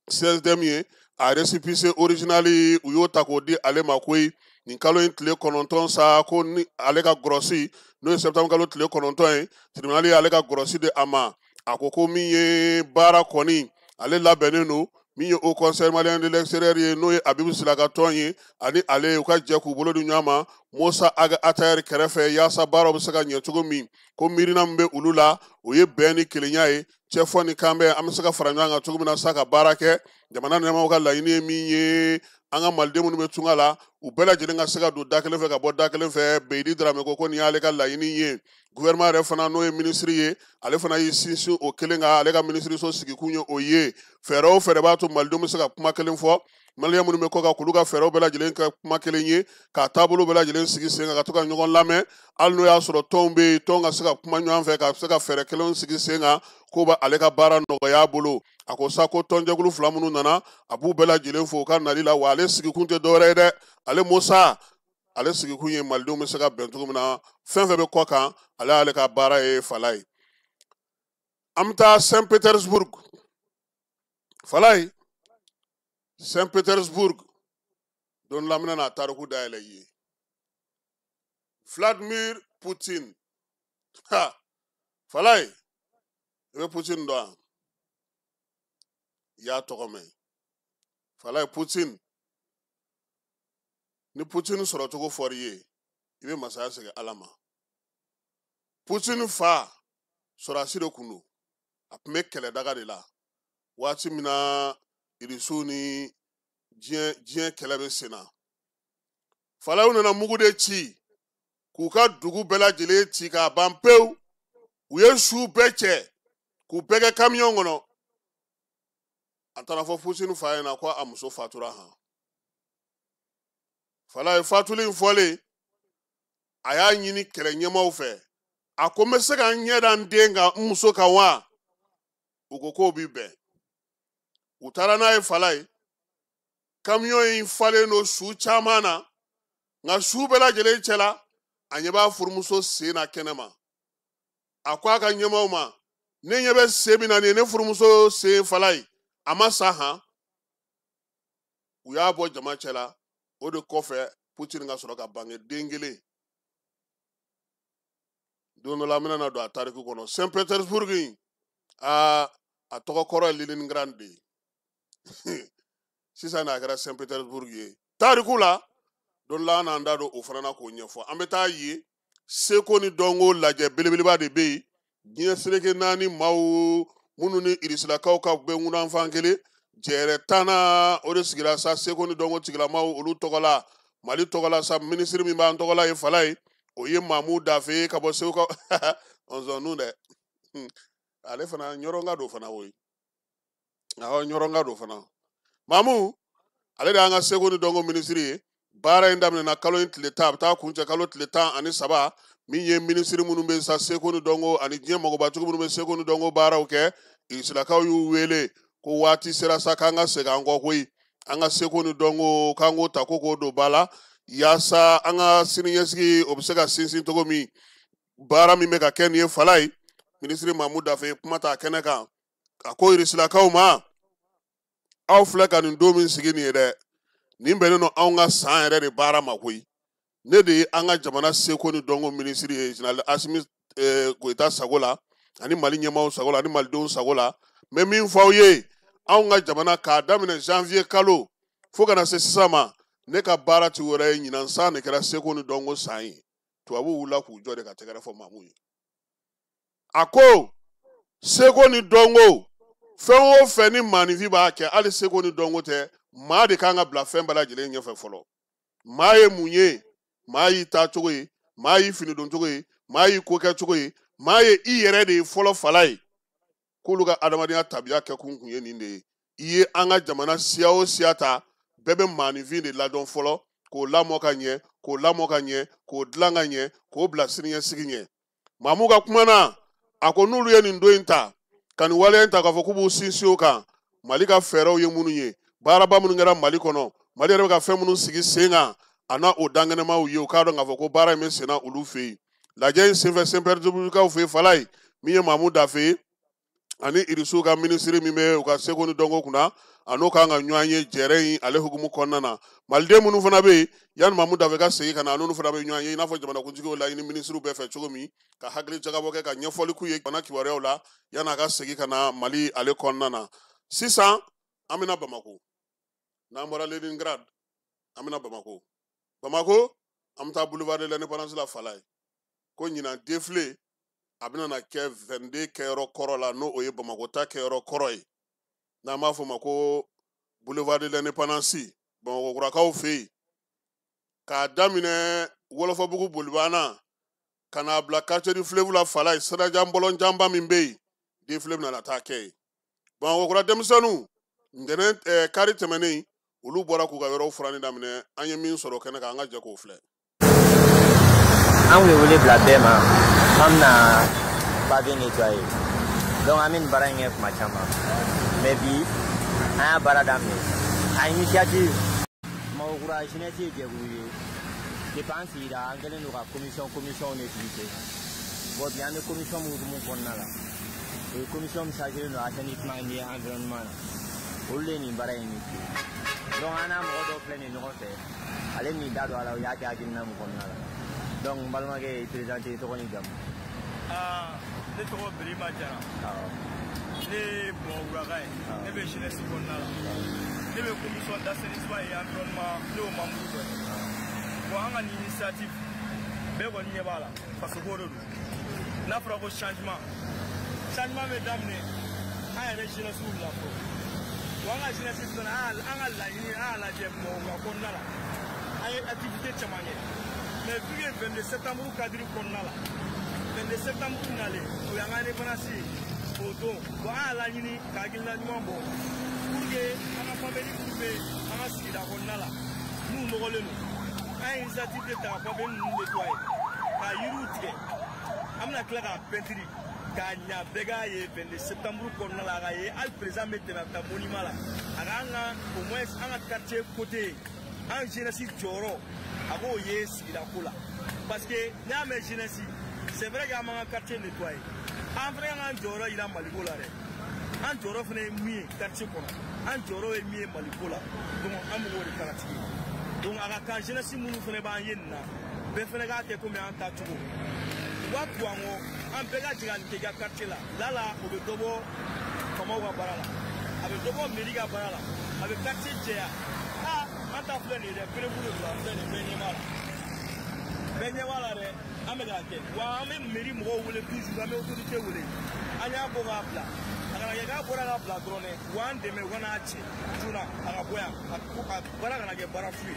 CSDM ye, a récépissé original, u y'o ta k'o di ale ma koyi, nin kalo in tile 9 sa, ko ni ale ka gɔrɔsi, n'o ye septembre kalo tile 9 ye, tribunal ye ale ka gɔrɔsi di a ma. A ko ko min ye baara kɔni, ale labɛnnen don. Min ye Haut Conseil malien de l'extérieur ye, n'o ye Abibu Sila ka tɔn ye, ani ale, u ka jɛ k'u bolo di ɲɔgɔn ma. Musa Ag Attaher kɛrɛfɛ yaasa baaraw bɛ se ka ɲɛ cogo min. Ko miirina min bɛ olu la, o ye bɛn ni kelenya ye, cɛfɔ ni kanbɛn, an bɛ se ka fara ɲɔgɔn kan cogo min na sa ka baara kɛ. Jamana ɲɛmaaw ka laɲini ye min ye, an ka maliden minnu bɛ tunga la, u bɛɛ lajɛlen ka se ka don da kelen fɛ ka bɔ da kelen fɛ. Beyidi Darame ko nin y'ale ka laɲini ye. Gouvernement yɛrɛ fana, n'o ye minisiri ye, ale fana y'i sinsin o kelen kan. Ale ka minisiriso sigikun ye o ye. Fɛɛrɛ o fɛɛrɛ b'a to malidenw bɛ se ka kuma kelen fɔ, maliyɛn minnu bɛ kɔ kan, k'olu ka fɛɛrɛw bɛɛ lajɛlen kɛ kuma kelen ye, k'a taabolo bɛɛ lajɛlen sigi sen kan, ka to ka ɲɔgɔn lamɛn. Hali n'o y'a sɔrɔ tɔnw bɛ yen, tɔn ka se ka kuma ɲɔgɔn fɛ, ka se ka fɛɛrɛ kelenw sigi sen kan, k'o bɛ ale ka baara nɔgɔya a bolo. A ko sa ko tɔnjɛkulu fila minnu nana, a b'u bɛɛ lajɛlen fo u ka nali la. Wa ale sigikun tɛ dɔwɛrɛ ye dɛ, ale Musa, ale sigikun ye malidenw bɛ se ka bɛn cogo min na, fɛn fɛn bɛ kɔ kan, ale y'ale ka baara ye. Falaye, an bɛ taa Saint Petersburg. Falaye, Saint Petersburg don lamina n'a tariku dayɛlɛ i ye. Vladimir Putin, ha Falaye, i bɛ Putin dɔn wa? I y'a tɔgɔ mɛn. Falaye, Putin, ni Putin sɔrɔcogo fɔr'i ye, i bɛ masaya segin Ala ma. Putin fa sɔrɔdasi de kun don, a tun bɛ kɛlɛdaga de la waati min na irisiw ni diɲɛ kɛlɛ bɛ sen na. Falayew nana mugu de ci k'u ka dugu bɛɛ lajɛlen ci k'a ban pewu. U ye suw bɛɛ cɛ k'u bɛɛ kɛ kamiyɔn kɔnɔ. A taara fɔ Putin fa ɲɛna ko a muso fatura han. Falaye, fatuli in fɔlen, a y'a ɲini kɛlɛ ɲɛmaaw fɛ, a ko n bɛ se ka n ɲɛ da n den kan, n muso kan wa? U ko k'o bi bɛn. U taara n'a ye Falaye, kamiyɔn in falen don su caman na, nka su bɛɛ lajɛlen cɛla, a ɲɛ b'a furumuso sen na kɛnɛma. A ko a ka ɲɛmaaw ma, ne ɲɛ bɛ sen min na nin ye ne furumuso sen. Falaye, a ma sa han. U y'a bɔ jama cɛla. O de kɔfɛ, Putin ka sɔrɔ ka bange den kelen. Don dɔ la, an bɛna na don a tariku kɔnɔ. Saint Petersburg in, aa, a tɔgɔ kɔrɔ ye Leningrad de ye, sisan n'a kɛra Saint Petersburg ye. Tariku la, don la an n'an da don o fana na k'o ɲɛfɔ. An bɛ taa yen, seko ni dɔnko lajɛ belebeleba de bɛ yen. Diɲɛ seleke naani maaw minnu ni irisilakaw ka bɛ ŋunanfan kelen jɛrɛ tanna, o de sigira sa seko ni dɔnko tigilamaw olu tɔgɔ la. Mali tɔgɔ la sa, minisiri min b'an tɔgɔ la ye Falaye, o ye Mamu Dafe ye ka bɔ Segu ka ɔnzɔnnu dɛ. Ale fana ɲɔrɔnka don fana koyi. Awɔ, ɲɔrɔnka don fana. Mamu, ale de y'an ka seko ni dɔnko minisiri ye. Baara in daminɛna kalo in tile 10, a bɛ taa kuncɛ kalo tile 13. Min ye minisiri minnu bɛ sa seko ni dɔnko ani diɲɛ magobatigiw minnu bɛ seko ni dɔnko baaraw kɛ, irisilakaw y'u wele ko waati sera sa k'an ka segin an kɔ koyi, an ka seko ni dɔnko k'an k'o ta ko k'o don ba la, yaasa an ka siniɲɛsigi o bɛ se ka sinsin cogo min. Baara min bɛ ka kɛ nin ye, Falaye, minisiri Mamu Dafe ye kuma ta kɛnɛ kan. A ko irisilakaw ma, aw filɛ ka nin don min sigi nin ye dɛ, nin bɛnnen don anw ka san yɛrɛ de baara ma koyi. Ne de ye an ka jamana seko ni dɔnko minisiri ye, Général Asimi Goyita sago la, ani Mali ɲɛmaaw sago la, ani malidenw sago la. N bɛ min fɔ aw ye, anw ka jamana k'a daminɛ janvier kalo fo ka na se sisan ma, ne ka baara ti wɛrɛ ye, ɲinan san de kɛra seko ni dɔnko san ye. Tubabuw wulila k'u jɔ de ka tɛgɛrɛ fɔ Mamu ye. A ko seko ni dɔnko, fɛn o fɛn ni maaninfin b'a kɛ, hali seko ni dɔnko tɛ, maa de kan ka bila fɛn bɛɛ lajɛlen ɲɛfɛ fɔlɔ. Maa ye mun ye? Maa y'i taa cogo ye, maa y'i fini don cogo ye, maa y'i ko kɛ cogo ye, maa ye i yɛrɛ de ye fɔlɔ. Falaye k'olu ka adamadenya tabiya kɛkun kun ye nin de ye. I ye an ka jamana siya o siya ta, bɛɛ bɛ maaninfin de ladɔn fɔlɔ, k'o lamɔ ka ɲɛ, k'o lamɔ ka ɲɛ, k'o dilan ka ɲɛ, k'o bila siniɲɛsigi ɲɛ. Mamu ka kuma na, a ko n'olu ye nin don in ta ka nin waleya in ta k'a fɔ k'u b'u sinsin o kan, Mali ka fɛɛrɛw ye minnu ye, baaraba minnu kɛra Mali kɔnɔ, Mali yɛrɛ bɛ ka fɛn minnu sigi sen kan, a n'a o dankɛnɛmaw ye, u k'a dɔn k'a fɔ ko baara in bɛ sen na olu fɛ yen. Lajɛ in senfɛ Saint Petersburgkaw fɛ yen, Falaye, min ye Mamu Dafe ye ani irisiw ka minisiri min bɛ u ka seko ni dɔnko kunna, a n'o kan ka ɲɔgɔn ye jɛrɛ in ale hukumu kɔnɔna na. Maliden minnu fana bɛ yen, yanni Mamu Dafe ka segin ka na, a n'olu fana bɛ ɲɔgɔn ye, i n'a fɔ jamanakuntigi y'o laɲini minisiriw bɛɛ fɛ cogo min, ka hakili jagabɔ kɛ ka ɲɛfɔli k'u ye bana kibaruyaw la yanni a ka segin ka na Mali ale kɔnɔna na. Sisan an bɛna Bamako. N'an bɔra Leningrad, an bɛna Bamako. Bamako, An bɛ taa boulevard de l'indépendance la Falaye. Ko ɲinan défilé a bɛna na kɛ 22 kɛyɔrɔ kɔrɔ la, n'o o ye Bamakɔ ta kɛyɔrɔ kɔrɔ ye, n'an b'a fɔ o ma ko boulevard de l'indépendance Bamakɔ kurakaw fɛ yen, k'a daminɛ Wɔlɔfɔbugu bolibana ka n'a bila quartier du fleuve la Falaye, sirajan bɔlɔnjanba min bɛ yen, défilé bɛna na taa kɛ yen. Bamakɔ kura denmisɛnninw, ntɛnɛn kari tɛmɛnen, olu bɔra k'u ka yɔrɔw furanni daminɛ. An ye min sɔrɔ kɛnɛ kan, an ka jɛ k'o filɛ. An ye wele bila bɛɛ ma k'an bɛna pavé nettoyer. Donc an bɛ nin baara in kɛ kuma caman, mais bi an y'a baara daminɛ a initiative. Bamakɔ kura jeunesse ye jɛkulu ye. Depuis an sigira, an kɛlen don ka commission de sigi sen kan. Bon, bi an bɛ commission min hukumu kɔnɔna la, o ye commission min chargé don assainissement ni environnement na, olu de ye nin baara in initié. Donc an n'a mɔgɔ dɔw filɛ nin ye ɲɔgɔn fɛ, ale n'i da don a la, o y'a kɛ hakilina min kɔnɔna la. Donc n balimakɛ, i présenté, i tɔgɔ ni jamu. Ne tɔgɔ Birima Jara. Ne ye Bamakɔkuraka ye. Ne bɛ jeunesse kɔnɔna la. Ne bɛ commission d'assainissement et environnement, ne y'o membre dɔ ye. Bon, an ka nin initiative, bɛɛ kɔni ɲɛ b'a la, fasoko de don. N'a fɔra ko changement, changement bɛ daminɛ an yɛrɛ jeunesse la fɔlɔ. Bon, an ka jeunesse fana, an ka laɲini, an y'a lajɛ Bamakɔ kɔnɔna la, an ye activité caman kɛ. Mais vu que 22 septembre cadre kɔnɔna la, 22 septembre nalen, o y'an ka indépendance ye o don. Bon, an y'a laɲini ka hakilina ɲuman bɔ pour que an ka pavé minnu bɛ an ka sigida kɔnɔna la, n'u nɔgɔlen don, an ye initiative de ta ka pavé ninnu nettoyer, ka yiriw tigɛ. An bɛna tila k'a pɛntiri k'a ɲa, bɛɛ k'a ye 22 septembre kɔnɔna la, a ka ye hali président bɛ tɛmɛ, a bɛ taa monument la, a k'an ka au moins an ka quartier côté, an jeunesse jɔyɔrɔ a k'o ye sigida ko la. Parce que n'i y'a mɛn jeunesse, c'est vrai qu'an b'an ka quartier nettoyer, an fana k'an jɔyɔrɔ yira Maliko la dɛ. An jɔyɔrɔ fana ye min ye quartier kɔnɔ, an jɔyɔrɔ ye min ye Maliko la, donc an b'o de pratiquer. Donc a ka kan jeunesse minnu fana b'an ye nin na, bɛɛ fana k'a kɛ komi an ta cogo. U b'a tugu an kɔ, an bɛɛ ka jɛ ka nin kɛ i ka quartier la. Lala o bɛ dɔ bɔ faamaw ka baara la, a bɛ dɔ bɔ mairie ka baara la, a bɛ quartier jɛya. Aa, an ta filɛ nin ye dɛ, perebu de don, a filɛ nin ye, bɛɛ ɲɛ b'a la, bɛɛ ɲɛ b'a la dɛ. An bɛ k'a kɛ wa an bɛ mairie mɔgɔw wele toujours, an bɛ autorité wele. An y'a bɔ k'a bila, a kana kɛ k'a bɔra k'a bila dɔrɔn dɛ, wa an dɛmɛ u kana cɛ joona, a ka bɔ yan, a baara kana kɛ baara fu ye.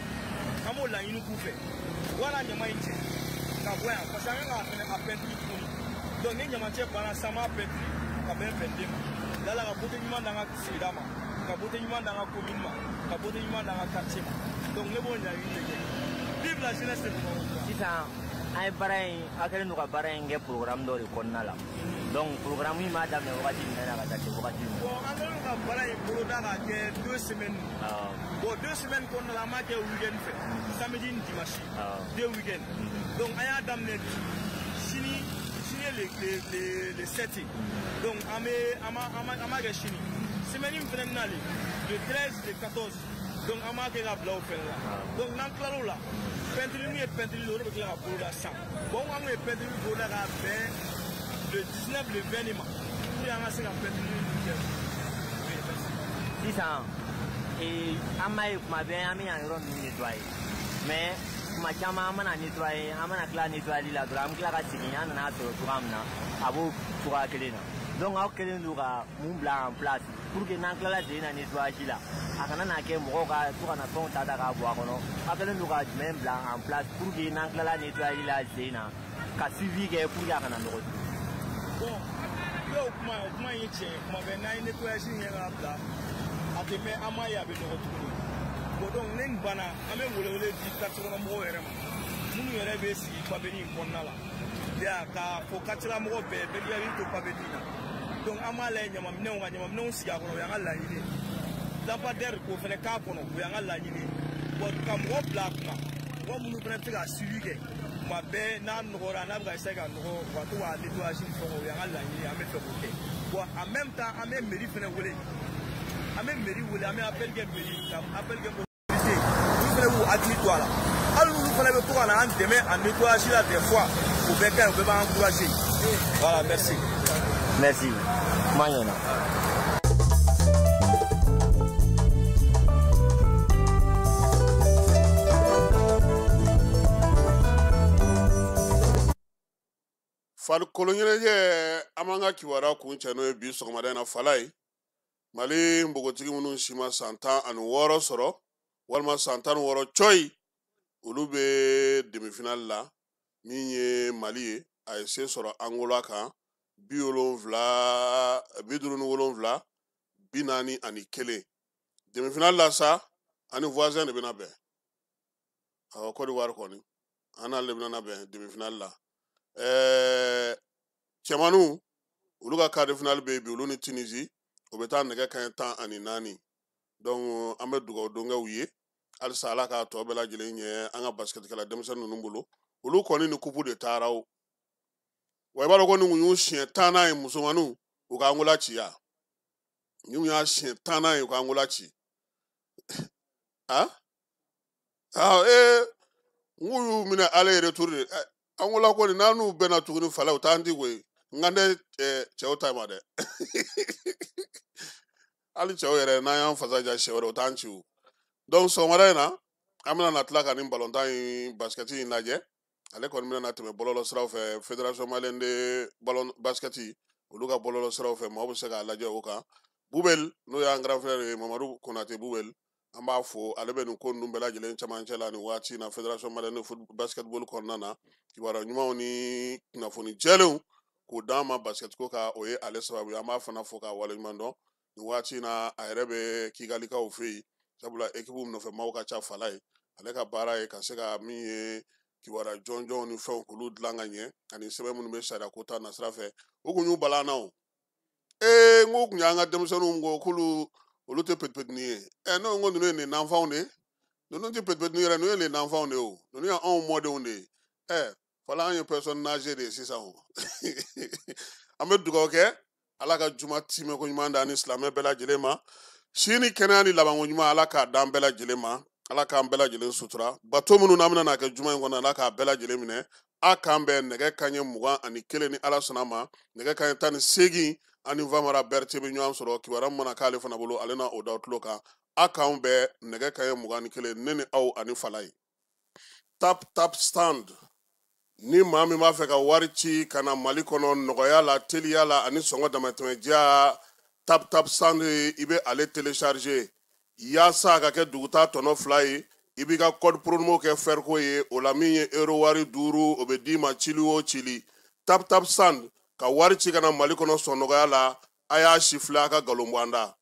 An b'o laɲini k'u fɛ, u kana ɲama in cɛ ka bɔ yan, parce que an kan k'a fɛnɛ a pɛntiri tuguni. Donc ni ɲamacɛ banna sisan, an b'a pɛntiri ka bɛn 22 ma. Lala ka beauté ɲuman d'an ka sigida ma, ka beauté ɲuman d'an ka commune ma, ka beauté ɲuman d'an ka quartier ma. Donc ne b'o laɲini de kɛ. Vive la jeunesse de Bamakɔ. Sisan an ye baara in, a kɛlen don ka baara in kɛ programme dɔ de kɔnɔna la. Donc programme in b'a daminɛ wagati jumɛn na ka taa se wagati jumɛn? Bon, an kɛlen don ka baara in boloda k'a kɛ 2 semaines. Bon, 2 semaines kɔnɔna la, an b'a kɛ week-end fɛ, samedi ni dimanche, 2 week-end. Donc an y'a daminɛ bi, sini sini ye le 7 ye. Donc an bɛ an b'a an b'a kɛ sini. Semaine min fɛnɛ bɛna le 13, le 14. Donc an b'a kɛ ka bila o fɛnɛ la. Donc n'an tilal'o la, pɛntiri min ye pɛntiri, o de bɛ tila ka boloda sisan. Bon, an kun ye pɛntiri boloda k'a bɛn le 19, le 20 de ma, pour que an ka se ka pɛntiri ninnu kɛ. Sisan an b'a ye kuma bɛɛ an bɛ yan yɔrɔ ninnu nettoyer, mais kuma caman an mana nettoyer, an mana tila nettoyali la dɔrɔn, an bɛ tila ka segin, an nana sɔrɔ cogoya min na, a b'o cogoya kelen na. Donc aw kɛlen don ka mun bila en place pour que n'an tilala den na nettoyage la, a kana n'a kɛ mɔgɔw ka to ka na fɛnw ta k'a bɔ a kɔnɔ? Aw kɛlen don ka jumɛn bila en place pour que n'an tilala nettoyage la sen na, ka suivi kɛ pour que a kana nɔgɔ tuguni? Bon, o kuma, o kuma in ye tiɲɛ ye. Kuma bɛɛ n'an ye nettoyage in kɛ k'a bila, a tɛ mɛn, an m'a ye a bɛ nɔgɔ tuguni. Bon, donc ne nin banna, an bɛ welewele di quartier kɔnɔ mɔgɔw yɛrɛ ma, minnu yɛrɛ bɛ sigi pavé in kɔnɔna la ya, k'a fɔ quartier la mɔgɔ bɛɛ bɛɛ k'i hakili to pavé in na. Donc an b'a lajɛ ɲamaminɛnw ka ɲamaminɛnw sigi a kɔnɔ, o y'an ka laɲini ye. Lampadaire k'o fɛnɛ k'a kɔnɔ, o y'an ka laɲini ye. Bon, ka mɔgɔ bila a kunna, mɔgɔ minnu fɛnɛ bɛ se ka suivi kɛ tuma bɛɛ, n'a nɔgɔra, n'a bɛ ka essayer ka nɔgɔ, u ka to k'a nettoyage ni fɛnw, o y'an ka laɲini ye, an bɛ fɛ k'o kɛ. Bon, en même temps an bɛ mairie fɛnɛ wele, an bɛ mairie wele, an bɛ appel kɛ mairie, ka appel kɛ autorité, olu fɛnɛ b'u hakili to a la. Hali n'olu fɛnɛ bɛ to ka na an dɛmɛ a nettoyage la des fois, o bɛɛ ka ɲi, o bɛɛ b'an encourager. Voilà, merci. Merci. Kuma ɲɛna. Farikolo ɲɛnajɛ, an b'an ka kibaruya kuncɛ n'o ye bi sɔgɔmada in na. Falaye, Mali npogotigi minnu si ma san 16 sɔrɔ walima san 16 cɔyi, olu bɛ demi-finale la. Min ye Mali ye, a ye se sɔrɔ Angola kan 70 57 41. Demi-finale la sa, ani voisin de bɛna bɛn. Awɔ, Côte d'Ivoire kɔni, an n'ale de bɛna bɛn demi-finale la. Cɛmaninw, olu ka quart de finale bɛ yen bi, olu ni Tunisie, o bɛ taa nɛgɛ kanɲɛ 14. Donc an bɛ dugawu don kɛ u ye halisa, Ala k'a tɔ bɛɛ lajɛlen ɲɛ an ka basketikɛla denmisɛnnin ninnu bolo. Olu kɔni ni kupu de taara o. Wa i b'a dɔn ko nin kun y'u siɲɛ 10nan ye musomaninw u ka Angola ci ya. Nin kun y'a siɲɛ 10nan ye u ka Angola ci. Ah n k'u y'u minɛ aller retour de. Angola kɔni, n'an n'u bɛnna tuguni, fala, u t'an di koyi. N kan tɛ cɛw ta ma dɛ. Hali cɛw yɛrɛ, n'an y'an fasa ja siɲɛ wɛrɛ, u t'an ci o. Donc sɔgɔmada in na, an bɛna na tila ka nin balontan in, basikɛti in lajɛ. Ale kɔni bɛna na tɛmɛ bɔlɔlɔ siraw fɛ, Fédération malienne de ballon basket, olu ka bɔlɔlɔ siraw fɛ, maaw bɛ se k'a lajɛ o kan. Bubel, n'o y'an grand frère ye, Mamadu Konate Bubel, an b'a fo. Ale bɛ nin ko ninnu bɛɛ lajɛlen camancɛ la nin waati in na Fédération malienne de foot basketball kɔnɔna na. Kibaruya ɲumanw ni kunnafoni jɛlenw k'o d'an ma basket ko kan, o ye ale sababu ye. An b'a fana fo k'a waleɲuman dɔn. Nin waati in na, a yɛrɛ bɛ Kigalikaw fɛ yen, sabula ekipu nɔfɛ maaw ka ca. Fala ye, ale ka baara ye ka se ka min ye kibaruya jɔnjɔnw ni fɛnw k'olu dilan ka ɲɛ, ani sɛbɛn minnu bɛ sariya ko ta nasira fɛ. O kun y'u balan na o. Ee, n ko kun y'an ka denmisɛnninw ko k'olu olu tɛ petipetini ye. Ɛ, ne ko ninnu ye nin nanfanw de ye. Ninnu tɛ petipetini yɛrɛ, ninnu ye nin nanfanw de ye o. Ninnu ye anw mɔdenw de ye. Ɛ, fala, an ye personne âgée de ye sisan o. An bɛ dugawu kɛ, Ala ka juma timɛko ɲuman d'an ni silamɛ bɛɛ lajɛlen ma. Si ni kɛnɛya ni labanko ɲuman, Ala k'a d'an bɛɛ lajɛlen ma. Ala k'an bɛɛ lajɛlen sutura bato minnu n'an bɛna n'a kɛ juma in kɔnɔ, Ala k'a bɛɛ lajɛlen minɛ. A k'an bɛn nɛgɛ kanɲɛ 21 ni Ala sɔnna ma. Nɛgɛ kanɲɛ 18, ani Famara Berete bɛ ɲɔgɔn sɔrɔ. Kibaruya min mana k'ale fana bolo, ale na o da tulo kan. A k'an bɛn nɛgɛ kanɲɛ 21, ne ni aw ani Fala ye. Tap Tap Stand, ni maa min b'a fɛ ka wari ci ka na Mali kɔnɔ nɔgɔya la, teliya la ani sɔngɔ damatɛmɛ diya, Tap Tap Stand, i bɛ ale télécharger yaasa a ka kɛ duguta tɔnɔ 2 ye. I b'i ka code promo kɛ fɛriko ye o la. Min ye euro wari 5, o bɛ d'i ma cili o cili. Tap Tap Stand, ka wari ci ka na Mali kɔnɔ sɔn nɔgɔya la. A y'a si filɛ, a ka nkalon bɔ an da.